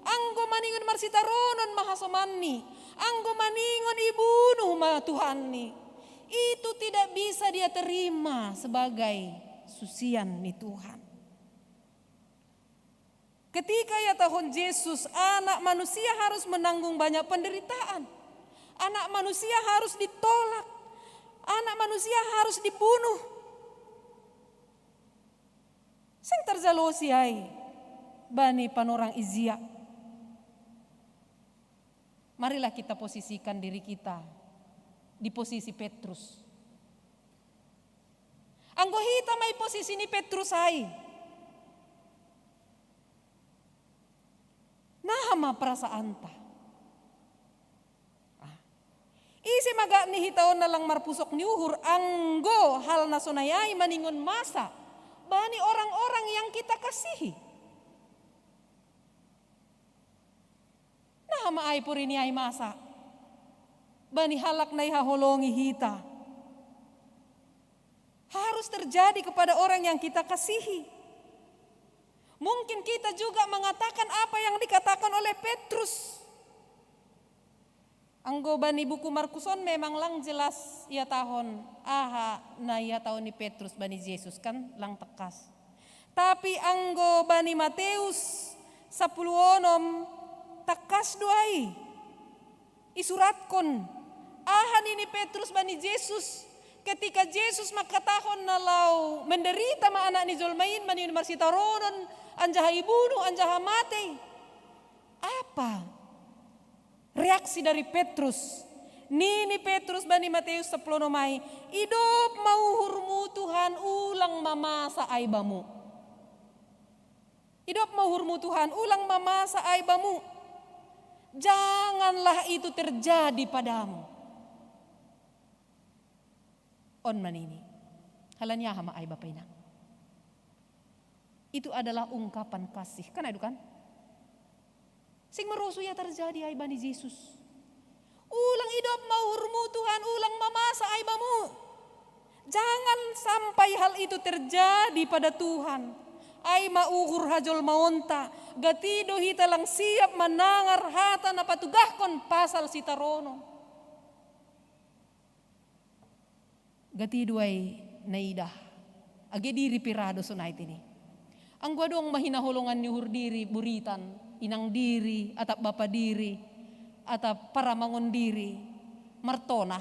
anggo maningon marsitaronon ma hasomanni, anggo maningon ibunuh ma Tuhanni, itu tidak bisa dia terima sebagai susian ni Tuhan. Ketika iatahon Jesus, anak manusia harus menanggung banyak penderitaan. Anak manusia harus ditolak. Anak manusia harus dibunuh. Seng tarjalosi ai bani panorang ijia. Marilah kita posisikan diri kita di posisi Petrus. Anggo hita ma i posisi ni Petrus ai, naha ma perasaanta? Ah. Ise ma gak ni hita on na lang marpusok ni uhur anggo hal na sonai ai maningon masa bani orang-orang yang kita kasihi? Naha ma ai porini ai masa bani halak na ihaholongi hita? Harus terjadi kepada orang yang kita kasihi. Mungkin kita juga mengatakan apa yang dikatakan oleh Petrus. Anggo bani buku Markus on memang lang jelas iatahon aha na iatahon ni Petrus bani Jesus, kan, lang tangkas. Tapi anggo bani Mateus sampulu onom, tangkas do ai isuratkon aha nini Petrus bani Jesus ketika Jesus mangkatahon na laho menderita ma Anak ni jolma in, maningon marsitaronon, anjaha ibunuh, anjaha matei. Apa reaksi dari Petrus? Nini Petrus bani Mateus sampulu onom ai, "Idop ma uhurmu Tuhan, ulang ma masa ai bamu. Idop ma uhurmu Tuhan, ulang ma masa ai bamu. Janganlah itu terjadi padamu." On ma nini. Halani aha ma ai bapa inang? Itu adalah ungkapan kasih. Kan ai do kan? Seng maroso ia tarjadi ai bani Jesus. "Ulang idop ma uhurmu Tuhan, ulang ma masa ai bamu." Jangan sampai hal itu terjadi pada Tuhan. Ai ma uhur hajolmaonta, gati do hita lang siap manangar hata na patugahkon pasal sitaronon. Gati do ai na idah. Age diri pe ra do sonai tene. Anggo adong ma hinaholongan ni uhur diri, buritan, inang diri, atap bapa diri, atap paramangon diri, martonah.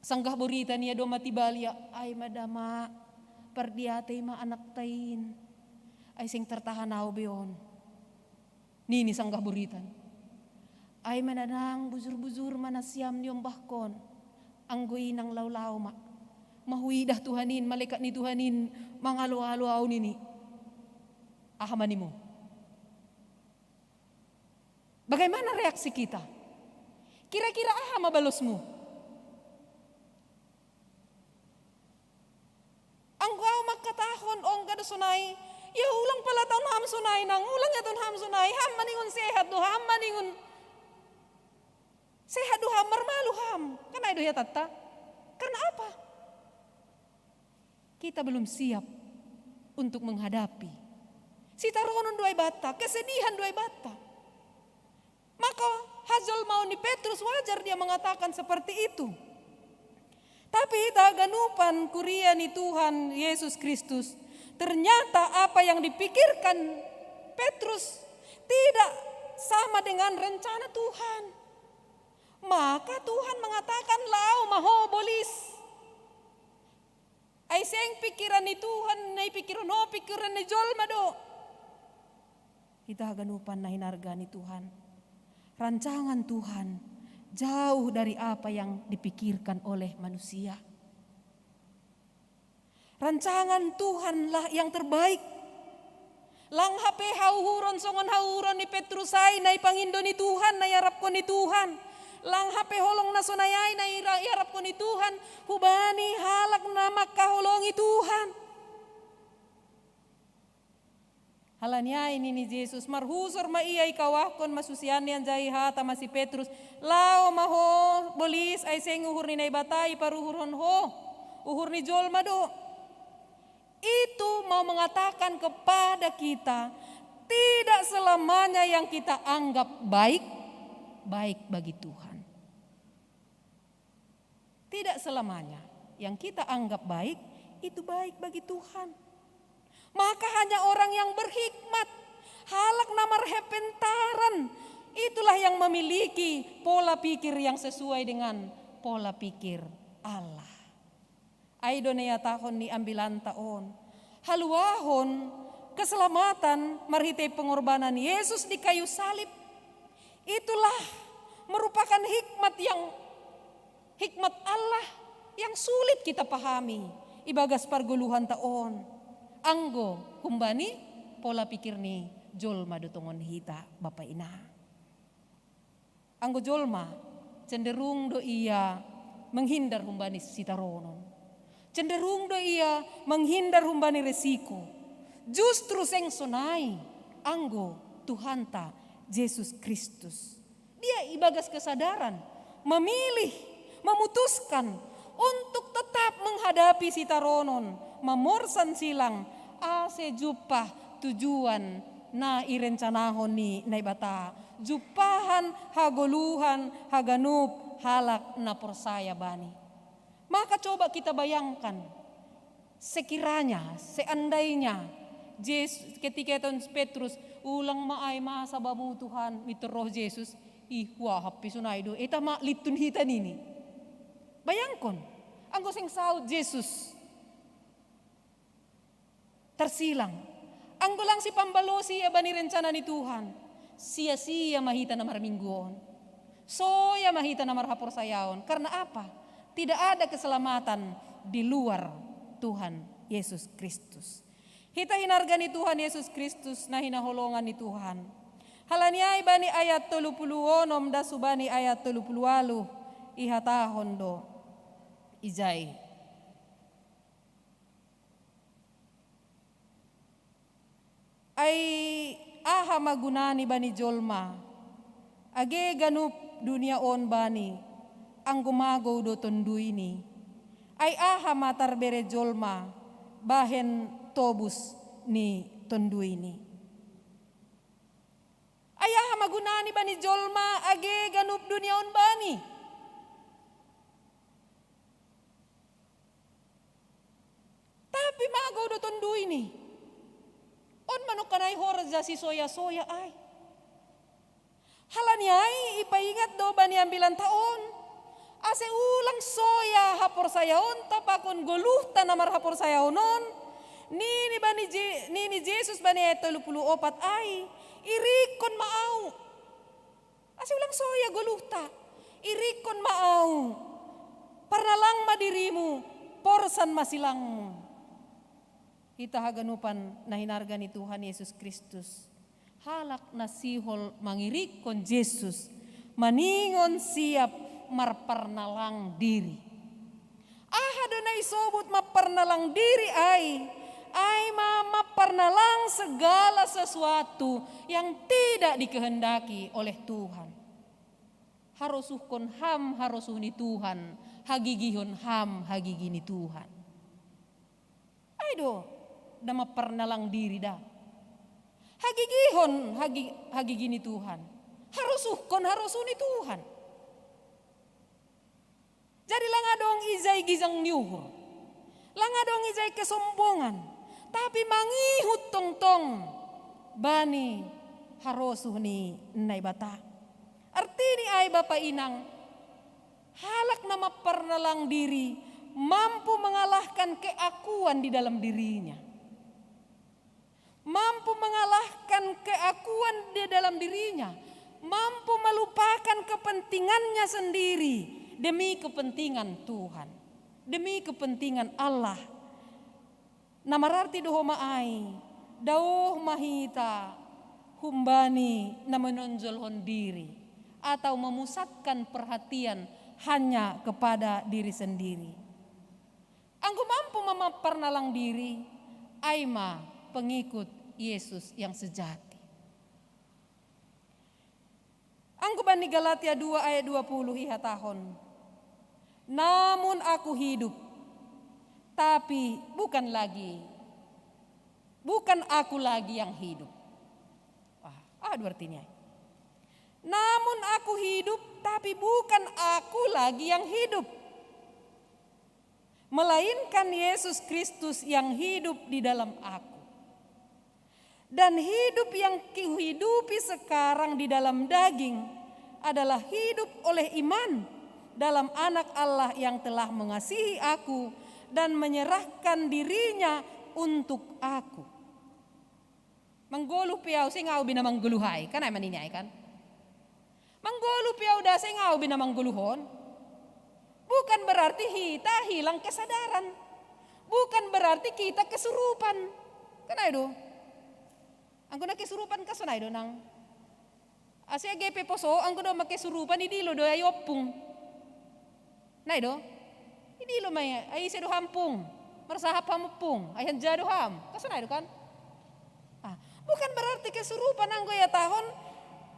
Sanggah buritan ia do mati balia, "Ai ma dama, pardiatei ma anakta in. Ai seng tartahan au be on." Nini sanggah buritan, "Ai ma nanang, bujur-bujur ma nasiam niombahkon, anggo inang laho-laho ma. Ma huidah Tuhan in, malekat ni Tuhan in mangalo-alo au," nini. Aha ma nimu? Bagaimana reaksi kita? Kira-kira aha ma balosmu? Anggo au mangkatahon, "Ongga do sonai, ia ulang palatahon ham sonai, nang ulang iatahon ham sonai, ham maningon sehat do ham, maningon sehat do ham, marmalu ham." Kan ai do iataonta? Karena apa? Kita belum siap untuk menghadapi. Sitaronon do ai banta, kesedihan do ai banta. Maka hajolmaon ni Petrus wajar dia mengatakan seperti itu. Tapi hita haganupan kuria ni Tuhan Yesus Kristus, Ternyata apa yang dipikirkan Petrus tidak sama dengan rencana Tuhan. Maka Tuhan mengatakan, "Lao maho bolis. Ai seng pikiran ni Tuhan, nai pikiran ho, pikiran ni jolma do." Hita haganupan na hinarga ni Tuhan. Rancangan Tuhan jauh dari apa yang dipikirkan oleh manusia. Rancangan Tuhanlah yang terbaik. Lang hape hauhuron songon hauhuron ni Petrus ai, nai pangindo ni Tuhan, nai arapkon ni Tuhan. Lang hape holong na sonai ai, nai ra-, iarapkon ni Tuhan. Hubani halak na mangkaholongi Tuhan. Halani ai nini Jesus, marhusor ma ia ikawahkon ma susianni, anjaha ihata ma si Petrus, "Lao ma ho bolis, ai seng uhur ni Naibata iparuhurhon ho, uhur ni jolma do." Itu mau mengatakan kepada kita, tidak selamanya yang kita anggap baik, baik bagi Tuhan. Tidak selamanya yang kita anggap baik, itu baik bagi Tuhan. Maka hanya orang yang berhikmat, halak na marhepentaran, itulah yang memiliki pola pikir yang sesuai dengan pola pikir Allah. Ai do na ihatahon ni ambilanta on. Haluahon keselamatan marhitei pengorbanan Yesus di kayu salib. Itulah merupakan hikmat yang, hikmat Allah yang sulit kita pahami ibagas pargoluhanta on. Anggo humbani pola pikir ni jolma do tongon hita, Bapa Ina. Anggo jolma, cenderung do ia menghindar humbani sitaronon. Cenderung do ia menghindar humbani resiko. Justru seng sonai anggo Tuhanta Jesus Kristus. Dia ibagas kesadaran memilih, memutuskan untuk tetap menghadapi sitaronon, mamorsan silang, ase jumpah tujuan na irencanahon ni Naibata, jumpahan hagoluhan haganup halak na porsaya Bani. Maka coba kita bayangkan, sekiranya, seandainya, Jesus, ketika ihatahon Petrus, "Ulang ma ai masa bamu Tuhan," mintor roh Jesus, "Ih, wahap pe sonai do, eta ma lintun hita," nini. Bayangkon, anggo seng saut Jesus, tarsilang. Anggo lang sipambalosi ia bani rencana ni Tuhan, sia-sia ma hita na marminggu on. Soya ma hita na marhaporsayaon. Karena apa? Tidak ada keselamatan di luar Tuhan Yesus Kristus. Hita hinarga ni Tuhan Yesus Kristus, na hinaholongan ni Tuhan. Halani ai bani ayat tolu pulu onom das hubani ayat tolu pulu ualu, ihatahon do ijai. Ai aha ma gunani bani jolma, age ganup dunia on bani, anggo magou do tonduyni? Ai aha ma tarbere jolma bahen tobus ni tonduyni? Ai aha ma gunani bani jolma, age ganup dunia on bani? Tapi magou do tonduyni. On ma nangkaning horja sisoya-soya ai. Halani ai ipaingat do bani ambilanta on, ase ulang soya haporsayaonta pakon goluhta na marhaporsayaon on. Nini bani Je-, nini Jesus bani ayat tolu pulu opat ai, "Irikkon ma au. Ase ulang soya goluhta. Irikkon ma au. Parnalang ma dirimu, porsan ma silangmu." Hita haganupan na hinarga ni Tuhan Yesus Kristus, halak na sihol mangirikkon Jesus, maningon siap marparnalang diri. Aha do na isobut marparnalang diri ai? Ai ma marparnalang segala sesuatu yang tidak dikehendaki oleh Tuhan. Harosuhkon ham harosuh ni Tuhan, hagigihon ham hagigi ni Tuhan. Ai do na marparnalang diri da. Hagigihon hagi-, hagigi ni Tuhan. Harosuhkon harosuh ni Tuhan. Jadi lang adong ijai gijang ni uhur. Lang adong ijai kesombongan. tapi mangihut tongtong bani harosuh ni Naibata. Artini ai bapa inang, halak na mamparnalang diri mampu mengalahkan keakuan di dalam dirinya. Mampu mengalahkan keakuan di dalam dirinya, mampu melupakan kepentingannya sendiri demi kepentingan Tuhan, demi kepentingan Allah. Na mararti do homa ai, daoh ma hita humbani na menonjolhon diri atau memusatkan perhatian hanya kepada diri sendiri. Anggo mampu ma mamparnalang diri, ai ma pengikut Yesus yang sejati. Anggo bani Galatia dua ayat dua puluh ihatahon, "Namun aku hidup, tapi bukan lagi, bukan aku lagi yang hidup." Wah, aduh artinya. "Namun aku hidup, tapi bukan aku lagi yang hidup, melainkan Yesus Kristus yang hidup di dalam aku. Dan hidup yang kuhidupi sekarang di dalam daging adalah hidup oleh iman dalam Anak Allah yang telah mengasihi aku dan menyerahkan dirinya untuk aku." Manggoluh pe au, seng au be na manggoluh ai, kan ai manini ai kan? Manggoluh pe au da, seng au be na manggoluhon. Bukan berarti hita hilang kesadaran. Bukan berarti kita kesurupan. Kan ai do? Anggo na kesurupan kan sonai do nang. Ase age pe poso, anggo domma kesurupan, idilo do ai ompung. Nai do? Idilo ma i, ai ise do ham pung? Marsahap ham pung? Ai hanja do ham? Kan sonai do kan? Ah, bukan berarti kesurupan anggo ihatahon,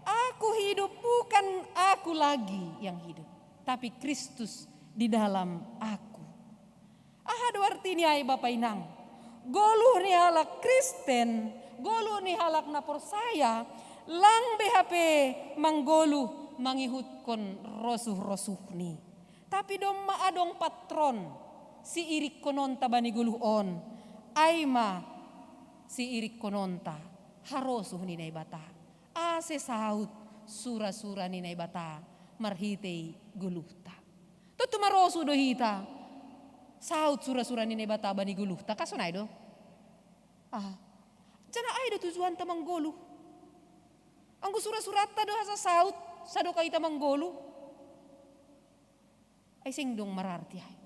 "Aku hidup, bukan aku lagi yang hidup, tapi Kristus di dalam aku." Aha do artini ai bapa inang? Goluh ni halak Kristen, goluh ni halak na porsaya, lang be hape manggoluh mangihutkon rosuh-rosuhni. Tapi domma adong patron siirikkononta bani goluh on, ai ma siirikkononta harosuh ni Naibata, ase saut sura-sura ni Naibata marhitei goluhta. Tontu marosuh do hita saut sura-sura ni Naibata bani goluhta, kan sonai do? Ah, janah ai do tujuanta manggoluh? Anggo sura-suranta do asa saut sadokah hita manggoluh, ai seng dong mararti ai.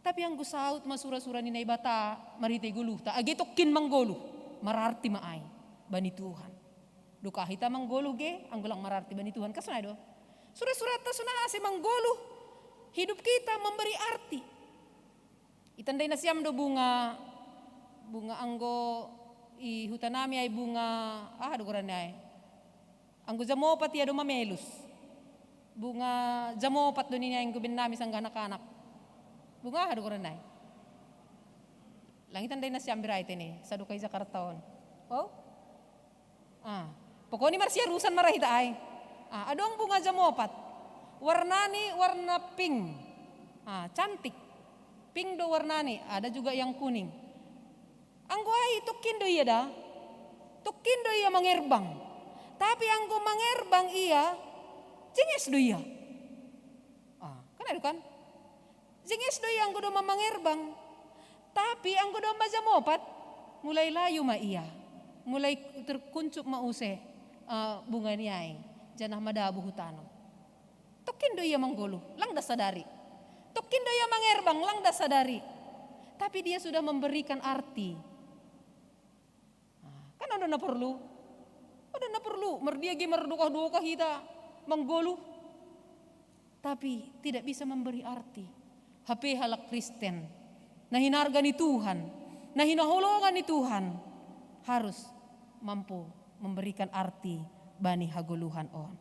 Tapi anggo saut ma sura-sura ni Naibata marhitei goluhta, age tongkin manggoluh, mararti ma ai bani Tuhan. Dokah hita manggoluh ge, anggo lang mararti bani Tuhan, kan sonai do? Sura-suranta sonang ase manggoluh, hidup kita memberi arti. Itandai nasiam do bunga, bunga anggo i hutanami ai bunga, aha do goranna ai? Anggo jam opat ia do mamelus. Bunga jam opat do nini ai anggo bennami sanggah anak-anak. Bunga aha do goranna ai? Lang itandai nasiam be ra ite ni, sadokah i Jakarta on. Oh? Ah, pokokni marsiarusan ma ra hita ai. Ah, adong bunga jam opat. Warnani warna pink. Ah, cantik. Pink do warnani, ada juga yang kuning. Anggo ai tongkin do ia da. Tongkin do ia mangerbang. Tapi anggo mangerbang ia, jenges do ia. Ah, kan ai do kan? Jenges do ia anggo domma mangerbang. Tapi anggo domma jam opat, mulai layu ma ia. Mulai terkuncup ma use, eh, bungani ai, janah madabu hu tano. Tongkin do ia manggoluh, lang das sadari. Tongkin do ia mangerbang, lang das sadari. Tapi dia sudah memberikan arti. Ah, kan on do na porlu. On do na porlu, mardia ge mardokah-dokah hita manggoluh, tapi tidak bisa memberi arti. Hape halak Kristen, na hinarga ni Tuhan, na hinaholongan ni Tuhan, harus mampu memberikan arti bani hagoluhan on.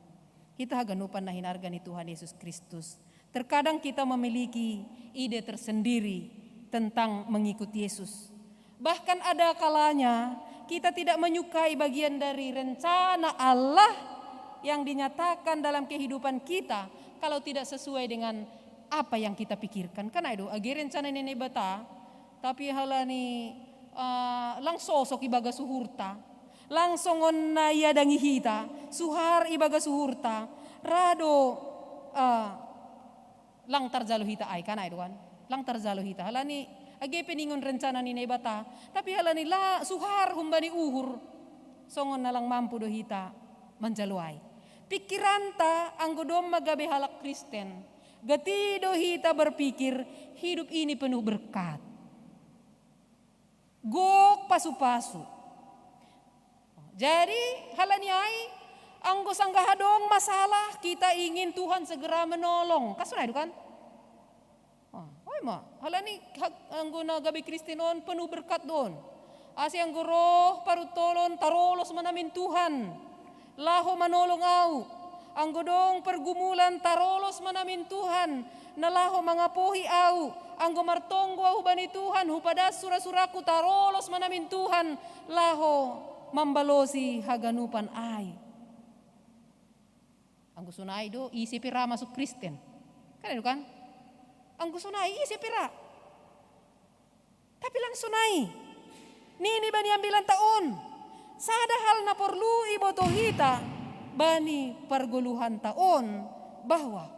Hita haganupan na hinarga ni Tuhan Yesus Kristus, terkadang kita memiliki ide tersendiri tentang mengikut Yesus. Bahkan ada kalanya kita tidak menyukai bagian dari rencana Allah yang dinyatakan dalam kehidupan kita kalau tidak sesuai dengan apa yang kita pikirkan. Kan ai do, age rencana ni Naibata, tapi halani, eh, lang sosok ibaga suhurta, lang songon na iadangi hita, suhar ibaga suhurta, ra do, eh, lang tarjalo hita ai kan, ai do kan? Lang tarjalo hita. Halani age pe ningon rencana ni Naibata, tapi halani la suhar humbani uhur, songon na lang mampu do hita manjalo ai. Pikiranta anggo domma gabe halak Kristen, gati do hita berpikir hidup ini penuh berkat. Gok pasu-pasu. Jadi, halani ai, anggo sanggah adong masalah, kita ingin Tuhan segera menolong. Kan sonai do kan? Oh, oi ma, halani hak-, anggo na gabe Kristen on penuh berkat do on. Asa anggo roh paruntolon tarolos ma namin Tuhan laho manolong au. Anggo dong pergumulan tarolos ma namin Tuhan na laho mangapohi au. Anggo martonggo au hubani Tuhan, hupadas sura-suraku tarolos ma namin Tuhan laho mambalosi haganupan ai. Anggo sonai do, ise pe ra masuk Kristen. Kan ai do kan? Anggo sonai, ise pe ra. Tapi lang sonai, nini bani ambilanta on, sada hal na porlu iboto hita bani pargoluhanta on, bahwa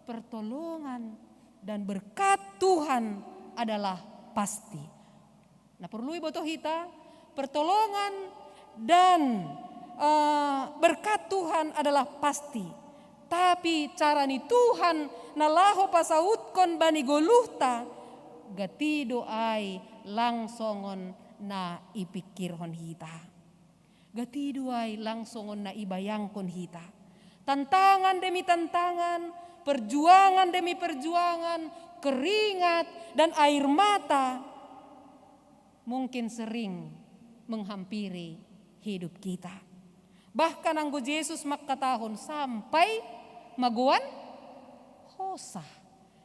pertolongan dan berkat Tuhan adalah pasti. Na porlu iboto hita, pertolongan dan, eh, berkat Tuhan adalah pasti. Tapi cara ni Tuhan na laho pasautkon bani goluhta, gati do ai lang songon na ipikirhon hita. Gati do ai lang songon na ibayangkon hita. Tantangan demi tantangan, perjuangan demi perjuangan, keringat dan air mata mungkin sering menghampiri hidup kita. Bahkan anggo Jesus mangkatahon sampai magoan hosa.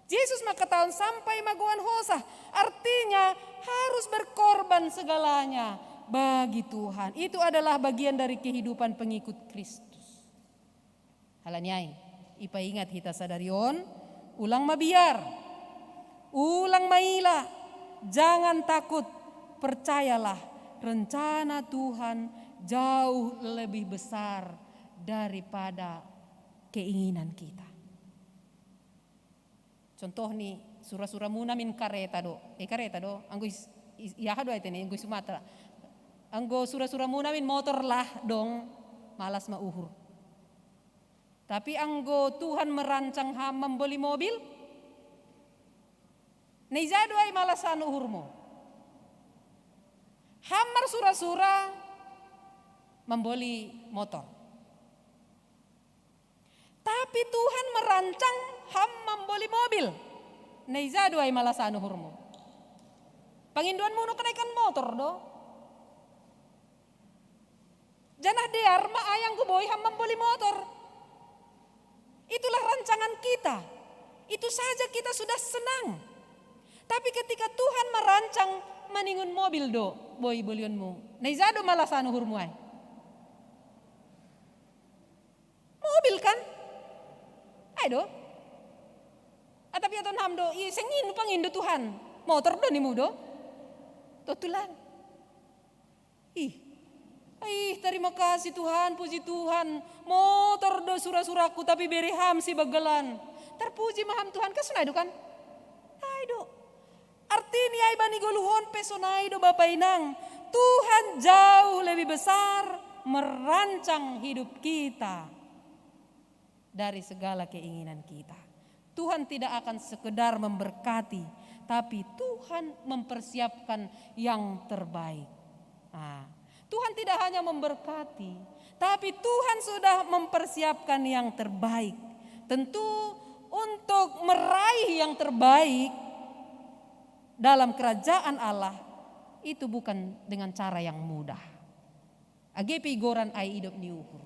Jesus mangkatahon sampai magoan hosa. Artinya harus berkorban segalanya bagi Tuhan. Itu adalah bagian dari kehidupan pengikut Kristus. Halani ai, ipaingat hita sadari on, ulang mabiar, ulang maila, jangan takut, percayalah, rencana Tuhan jauh lebih besar daripada keinginan kita. Contoh ni sura-sura muna min kareta do, eh kareta do, anggo is, is, iaha do ai tene, anggo Sumatera. Anggo sura-sura muna min motor lah dong, malas ma uhur. Tapi anggo Tuhan merancang ham mamboli mobil, na ija do ai malasan uhurmu? Ham marsura-sura mamboli motor. Tapi Tuhan merancang ham mamboli mobil. Na ija do ai malasan uhurmu? Pangindoanmu do kenaikan motor do. Janah dear ma ai anggo boi ham mamboli motor. Itulah rancangan kita. Itu saja kita sudah senang. Tapi ketika Tuhan merancang maningon mobil do boi bolionmu, na ija do malasan uhurmu ai? Mobil kan? Ai do. Ah, tapi aton ham do, i seng in pangindo Tuhan. Motor do nimu do. Totulan. Ih. Ih, terima kasih Tuhan, puji Tuhan. Motor do sura-suraku tapi bere ham sibagalan. Terpuji ma ham Tuhan, kan sonai do kan? Ai do. Artini ai bani goluhon pe sonai do Bapa Inang. Tuhan jauh lebih besar merancang hidup kita dari segala keinginan kita. Tuhan tidak akan sekedar memberkati, tapi Tuhan mempersiapkan yang terbaik. Nah, Tuhan tidak hanya memberkati, tapi Tuhan sudah mempersiapkan yang terbaik. Tentu untuk meraih yang terbaik dalam kerajaan Allah itu bukan dengan cara yang mudah. Age pe igoran ai idop ni uhur.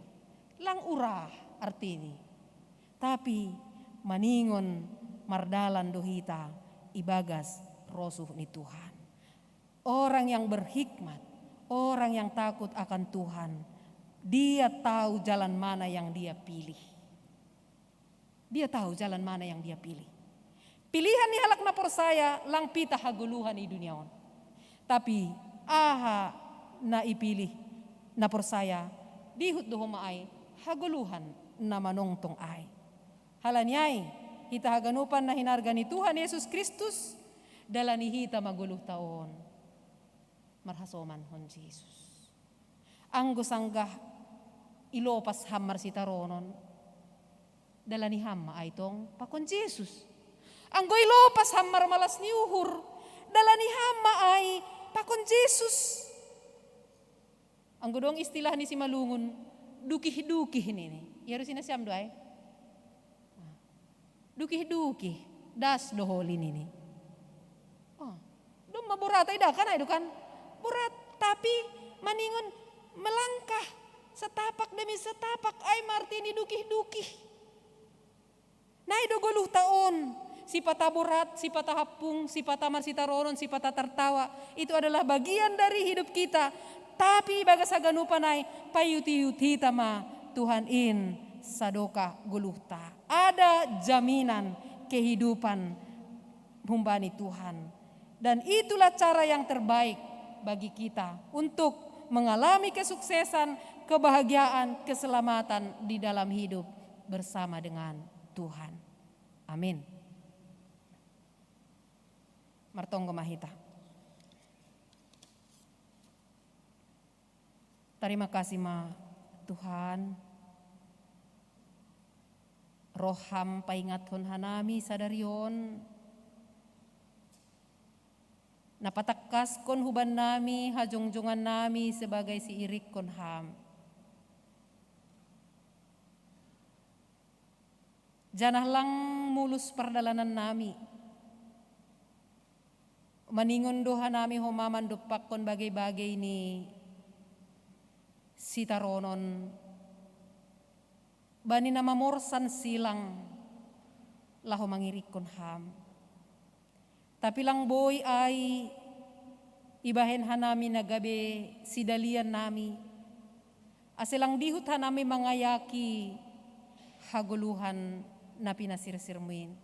Lang urah artini. Tapi maningon mardalan do hita ibagas rosuh ni Tuhan. Orang yang berhikmat, orang yang takut akan Tuhan, dia tahu jalan mana yang dia pilih. Dia tahu jalan mana yang dia pilih. Pilihan ni halak na porsaya lang pitah hagoluhan i dunia on. Tapi Aha na ipilih na porsaya, dihut do homa ai hagoluhan na manongtong ai. Halani ai, hita haganupan na hinarga ni Tuhan Jesus Kristus, dalani hita ma goluhta on marhasoman hon Jesus. Anggo sanggah ilopas ham marsitaronon, dalani ham ma ai tong pakon Jesus. Anggo ilopas ham marmalas ni uhur, dalani ham ma ai pakon Jesus. Anggo dong istilah ni Simalungun, dukih-dukih nini. Ia rusi nasiam do ai? Dukih-dukih, das do holi nini. Oh, dong ma borat ai, da kan ai do kan? Borat, tapi maningon melangkah setapak demi setapak ai ma arti ni dukih-dukih. Nai do goluhta on, sipata borat, sipata hampung, sipata marsitaronon, sipata tartawa, itu adalah bagian dari hidup kita. Tapi ibagas haganupan ai, paiut-iut hita ma Tuhan in sadokah goluhta. Ada jaminan kehidupan humbani Tuhan. Dan itulah cara yang terbaik bagi kita untuk mengalami kesuksesan, kebahagiaan, keselamatan di dalam hidup bersama dengan Tuhan. Amin. Martonggo ma hita. Tarima kasih ma Tuhan, roham paingathon hanami sadari on, na patangkaskon hubannami hajongjongannami sebagai siirikkon ham. Janah lang mulus pardalanannami. Maningon do hanami homa mandompakkon bagei-bagei ni sitaronon bani na mamorsan silang laho mangirikkon ham. Tapi lang boi ai ibahen hanami na gabe sidaliannami, ase lang dihut hanami mangayaki hagoluhan na pinasirsirmu in.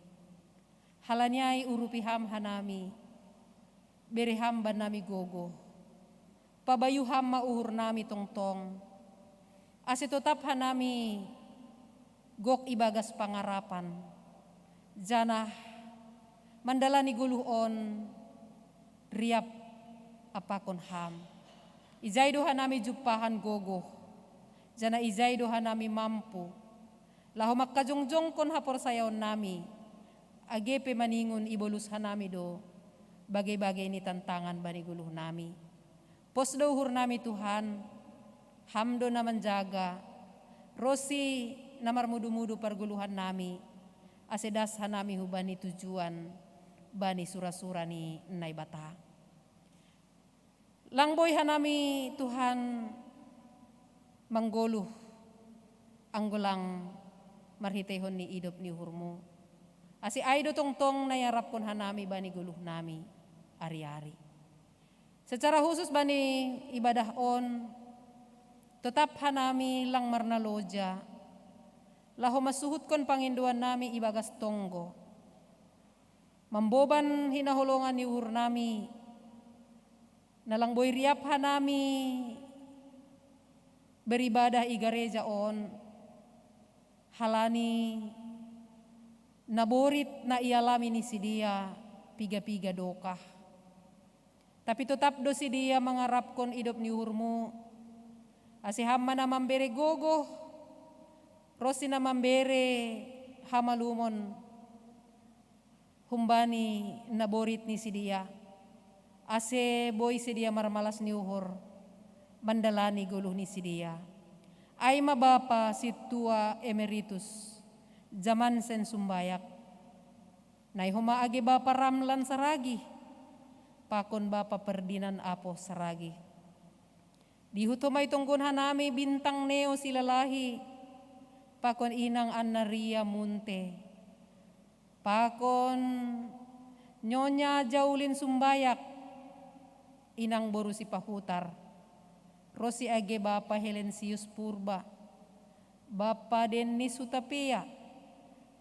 Halani ai urupi ham hanami, bere ham bannami gogoh. Pabayu ham ma uhurnami tongtong, ase totap hanami gok ibagas pangarapan, janah mandalani goluh on riap ampakon ham. Ijai do hanami jumpahan gogoh, janah ijai do hanami mampu laho mangkajongjongkon haporsayaonnami, age pe maningon ibolus hanami do bagei-bagei ni tantangan bani goluhnami. Pos do uhurnami Tuhan, ham do na manjaga, ronsi na marmudu-mudu pargoluhannami, ase das hanami hubani tujuan bani sura-sura ni Naibata. Lang boi hanami Tuhan manggoluh, anggo lang marhiteihon ni idop ni uhurmu. Ase ai do tongtong na iarapkon hanami bani goluhnami ari-ari. Secara khusus bani ibadah on, totap hanami lang marnaloja, laho mansuhutkon pangindoannami ibagas tonggo. Mamboban hinaholongan ni uhurnami, na lang boi riap hanami beribadah i gareja on, halani naborit na ialami ni sidea piga-piga dokah. Tapi totap do sidea mangarapkon idop ni uhurmu, ase ham ma na mambere gogoh, ronsi na mambere hamalumon humbani naborit ni sidea, ase boi sidea marmalas ni uhur mandalani goluh ni sidea. Ai ma Bapa Sintua Emeritus Jamansen Sumbayak, nai homa age Bapa Ramlan Saragih, pakon Bapa Ferdinand Apoh Saragih. Dihut homa itonggon hanami Bintang Neo Silalahi, pakon Inang Anna Ria Munte, pakon Nyonya Jaulin Sumbayak, Inang boru Sipahutar, ronsi age Bapa Helensius Purba, Bapa Dennis Hutapea,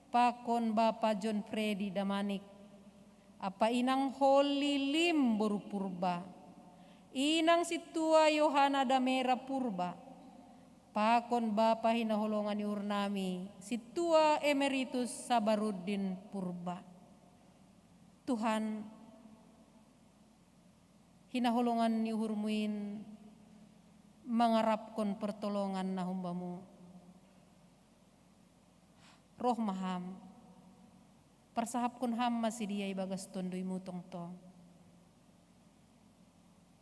pakon Bapa John Freddy Damanik, ampa Inang Holy Lim boru Purba, Inang Sintua Yohana Damera Purba, pakon Bapa hinaholongan ni uhur nami, Sintua Emeritus Sabaruddin Purba. Tuhan, hinaholongan ni uhurmu in mangarapkon pertolongan na humbamu. Roh ma ham, parsahapkon ham ma sidia ibagas tonduymu tongtong.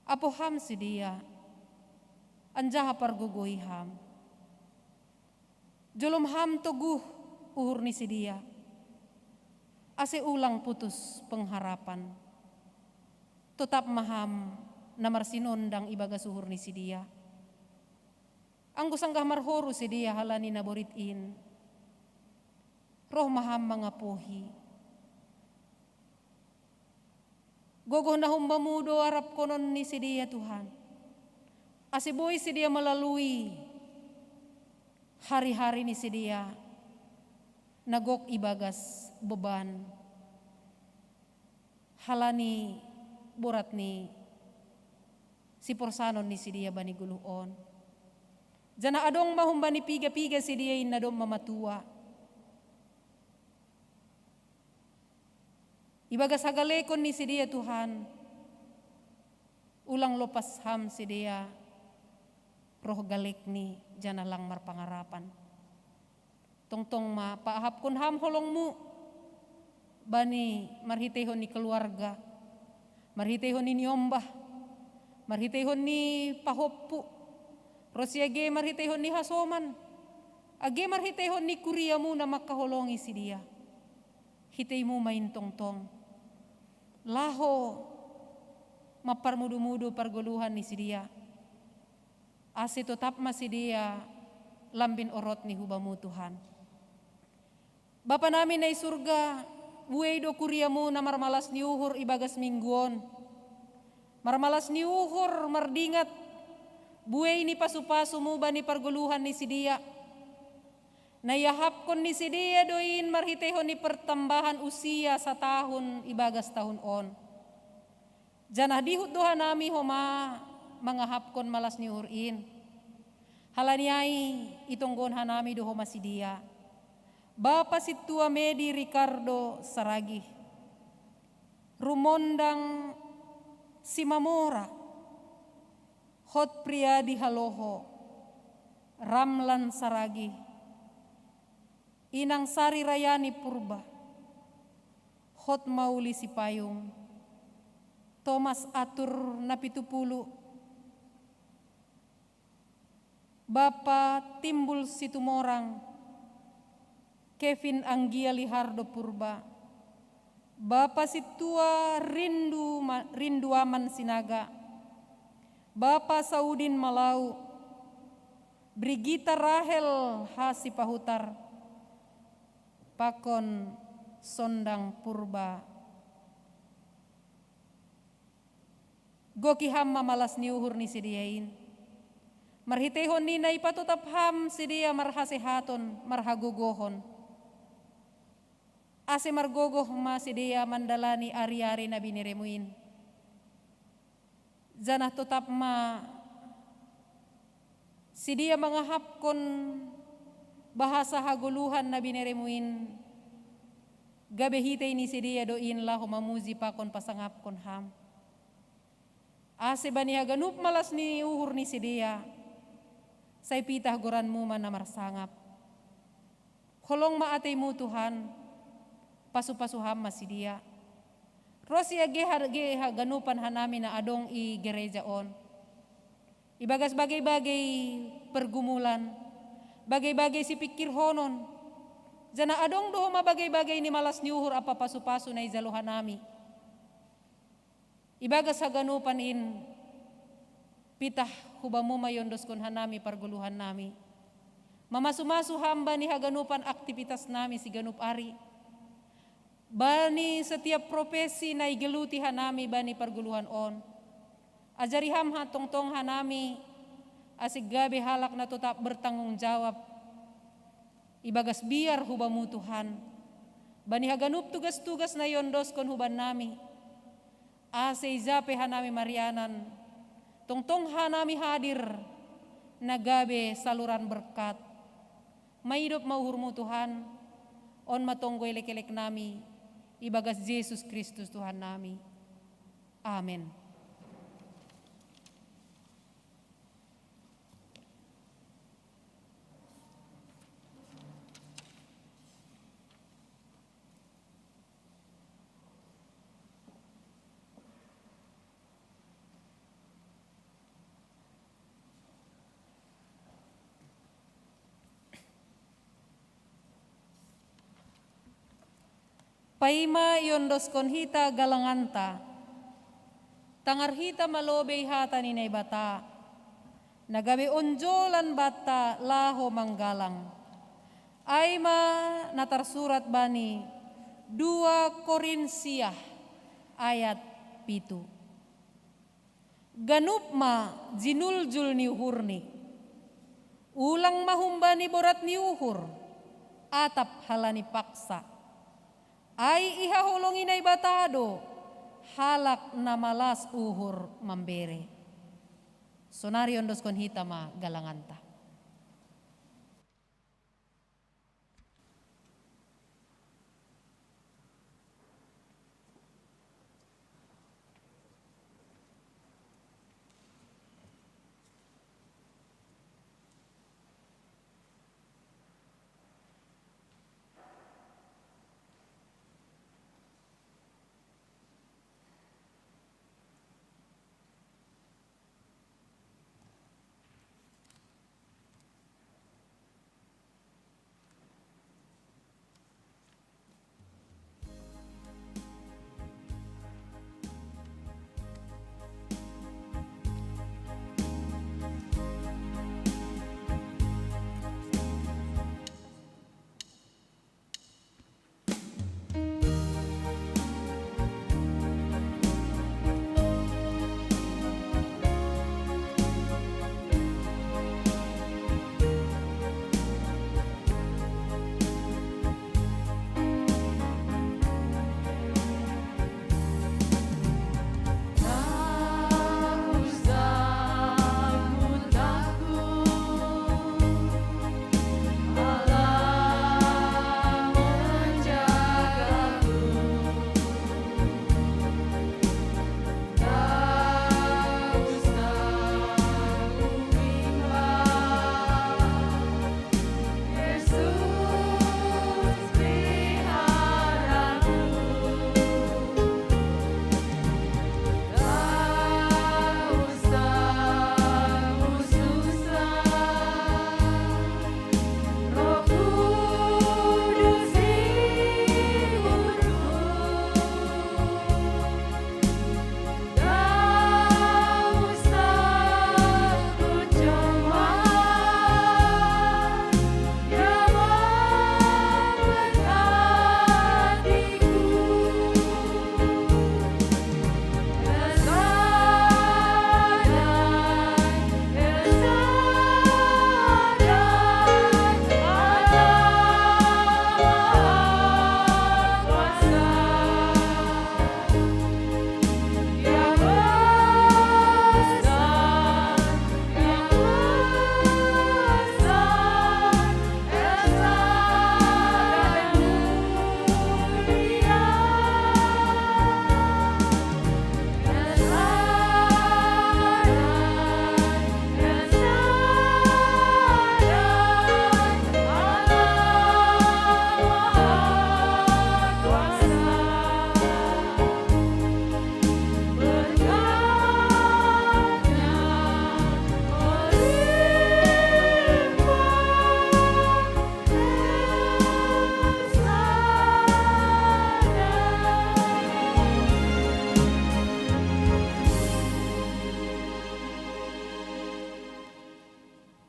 Apoh ham sidia, anjaha pargogoi ham. Jolom ham toguh uhur ni sidia, ase ulang putus pengharapan. Totap ma ham na marsinondang ibagas uhur ni sidia. Anggo sanggah marhoru sidia halani na borit in, roh ma ham mangapohi. Gogoh na humbamu do arapkonon ni sidia, Tuhan, ase boi sidia malalui hari-hari ni sidia na gok ibagas beban, halani borat ni siporsanon ni sidia bani goluh on. Janah adong ma humbani piga-piga sidia in na domma matua. Ibagas hagalekon ni sidia, Tuhan, ulang lopas ham sidia roh galekni janah lang marpangarapan. Tongtong ma paahapkon ham holongmu bani marhiteihon ni keluarga, marhiteihon ni niombah, marhiteihon ni pahompu, ronsi age marhiteihon ni hasoman, age marhiteihon ni kuriamu na mangkaholongi sidia. Hiteimu ma in tongtong, laho mamparmudu-mudu pargoluhan ni sidia, ase totap ma sidia lambin orot ni hubamu, Tuhan. Bapa nami na i surga, buei do kuriamu na marmalas ni uhur ibagas minggu on. Marmalas ni uhur mardingat buei ni pasu-pasumu bani pargoluhan ni sidia. Na iahapkon ni sidia do in marhiteihon ni pertambahan usia satahun ibagas tahun on. Janah dihut do hanami homa mangahapkon malas ni uhur in. Halani ai itonggohon hanami do homa sidia. Bapa Sintua Medi Ricardo Saragih, Rumondang Simamora, Hot Priadi Haloho, Ramlan Saragih, Inang Sari Rayani Purba, Hot Mauli Sipayung, Thomas Atur Napitupulu, Bapa Timbul Situmorang, Kevin Anggia Lihardo Purba, Bapa Sintua Rindu Ma-, Rindu Aman Sinaga, Bapa Saudin Malau, Brigita Rahel Hasipahutar, pakon Sondang Purba. Goki ham ma malas ni uhur ni sidea in. Marhiteihon ni na ipatotap ham sidea marhasehaton, marhagogohon. Ase margogoh ma sidea mandalani ari-ari na bineremu in. Janah totap ma sidea mangahapkon bahasa hagoluhan na bineremu in, gabe hitei ni sidea do in laho mamuji pakon pasangapkon ham. Ase bani haganup malas ni uhur ni sidea, sai pitah goranmu ma na marsangap. Holong ma ateimu Tuhan, pasu-pasu ham ma sidea. Ronsi age haganupan hanami na adong i gereja on. Ibagas bagei-bagei pergumulan, bagei-bagei sipingkirhonon. Janah adong do homa bagei-bagei ni malas ni uhur ampa pasu-pasu na ijalo hanami. Ibagas haganupan in, pitah hubamu ma iondoskon hanami pargoluhan nami. Mamasu-masu ham bani haganupan aktivitas nami siganup ari. Bani setiap profesi na igeluti hanami bani pargoluhan on. Ajari ham hatongtong hanami, ase gabe halak na totap bertanggung jawab. Ibagas biar hubamu Tuhan. Bani haganup tugas-tugas na iondoskon huban nami. Ase ija pe hanami marianan, Tongtong hanami hadir, na gabe saluran berkat. Maidop ma uhurmu Tuhan, on ma tonggo elekelek nami, ibagas Jesus Kristus Tuhan nami. Amen. Paima iondoskon hita galanganta, tangar hita ma lobei hata ni Naibata, na gabe onjolan banta laho manggalang. Ai ma na tarsurat bani dua Korinsia ayat pitu. Ganup ma jinuljul ni uhurni. Ulang ma humbani borat ni uhur, atap halani paksa. Ai ihaholongi Naibata do halak na malas uhur mambere. Sonari ondoskon hita ma galanganta.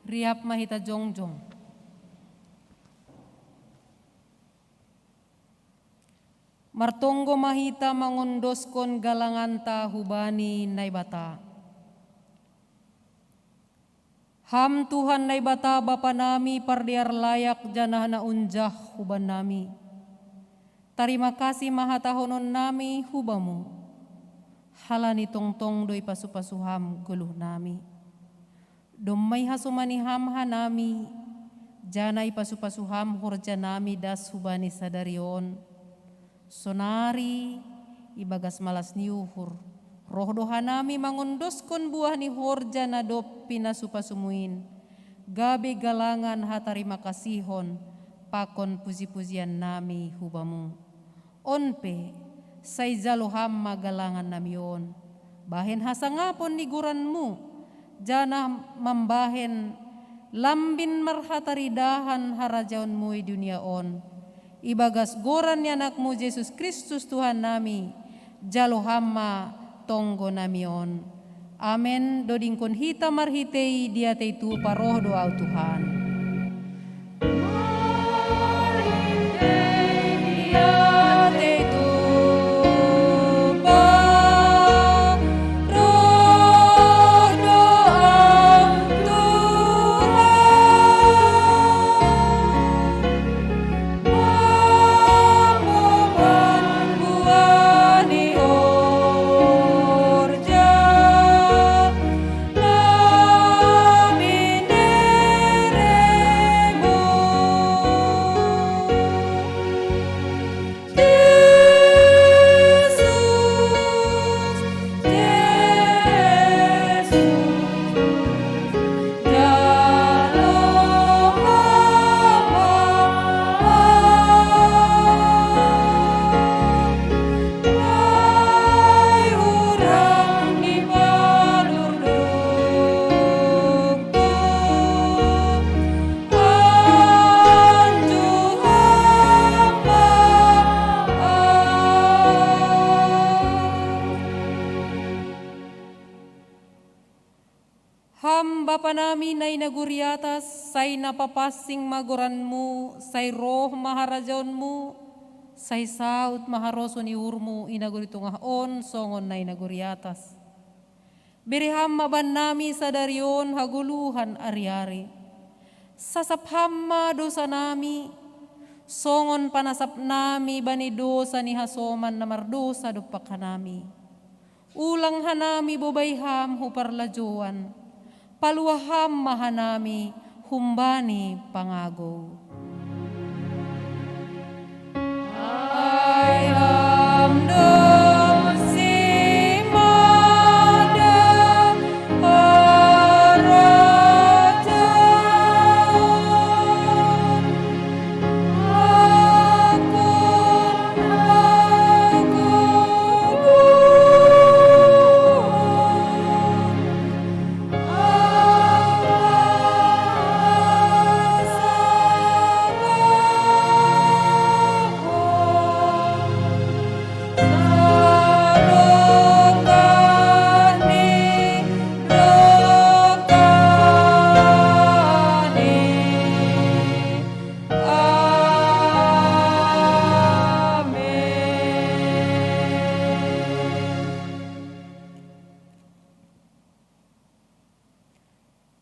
Riap ma hita jongjong. Martonggo ma hita mangondoskon galanganta hubani Naibata. Ham Tuhan Naibata Bapa nami pardear layak janah na unjah huban nami. Tarima kasih ma hatahonon nami hu Bamu. Halani tongtong do ipasu-pasu Ham goluh nami. Domma ihasomani Ham hanami, janah ipasu-pasu Ham horja nami das hubani sadari on. Sonari ibagas malas ni uhur, roh do hanami mangondoskon buah ni horja na dob pinasu-pasumu in, gabe galangan hatarima kasihon pakon puji-pujian nami hu Bamu. On pe, sai jalo Ham ma galangan nami on, bahen hasangapon ni goranMu, janah mambahen lambin marhataridahan harajaonMu i dunia on. Ibagas goran ni AnakMu Jesus Kristus Tuhan nami, jalo Ham ma tonggo nami on. Amen. Dodingkon hita marhitei diatei tupa roh do Ahu Tuhan. Marhitei diatei tupa roh do Ahu Tuhan. Ham Bapa nami na i nagori atas, sai na papansing ma goranMu, sai roh ma harajaonMu, sai saud ma harosuh ni uhurMu i nagori tongah on songon na i nagori atas. Bere Ham ma bannami sadari on hagoluhan ari-ari. Sasap Ham ma dosanami, songon panasapnami bani dosa ni hasoman na mardosa dompak hanami. Ulang hanami bobai Ham hu parlajouan, paluah Ham ma hanami humbani pangagou. Ai Ham do simada, harajaon,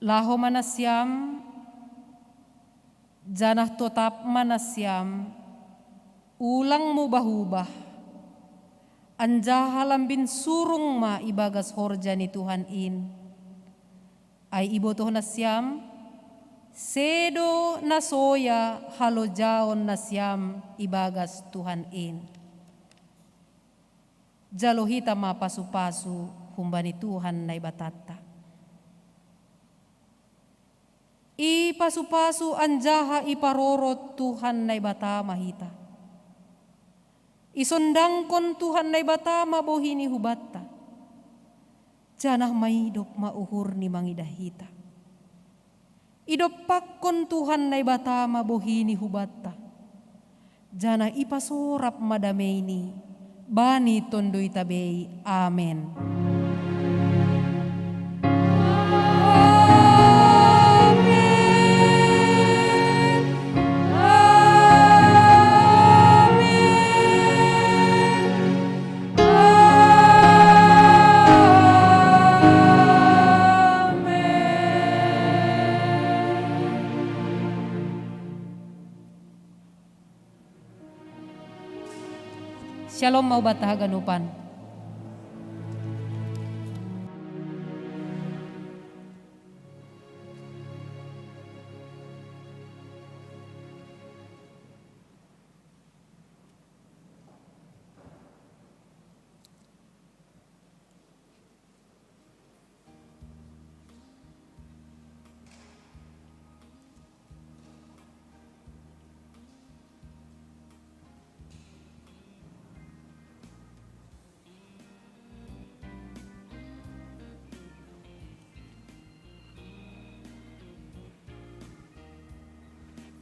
Laho ma nasiam, janah totap ma nasiam, ulang mubah-ubah, anjaha lambin surung ma ibagas horja ni Tuhan in. Ai ibotoh nasiam, sedo na soya halojaon nasiam ibagas Tuhan in. Jalo hita ma pasu-pasu humbani Tuhan Naibatanta. Ipasu-pasu anjaha iparorot Tuhan Naibata ma hita. Isondangkon Tuhan Naibata ma bohi ni hubanta, janah maidop ma uhurni mangidah hita. Idompakkon Tuhan Naibata ma bohi ni hubanta, janah ipasorap ma dameini bani tonduita bei. Amen. Syalom ma hubanta haganupan.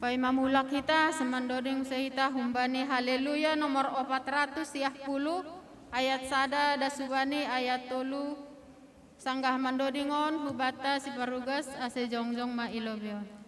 Bai mamulak hita, ase mandoding use hita humbani Haleluya nomor opat ratus siah puluh, ayat sada das hubani ayat tolu, sanggah mandoding on hubanta siparugas ase jongjong ma i lobei on.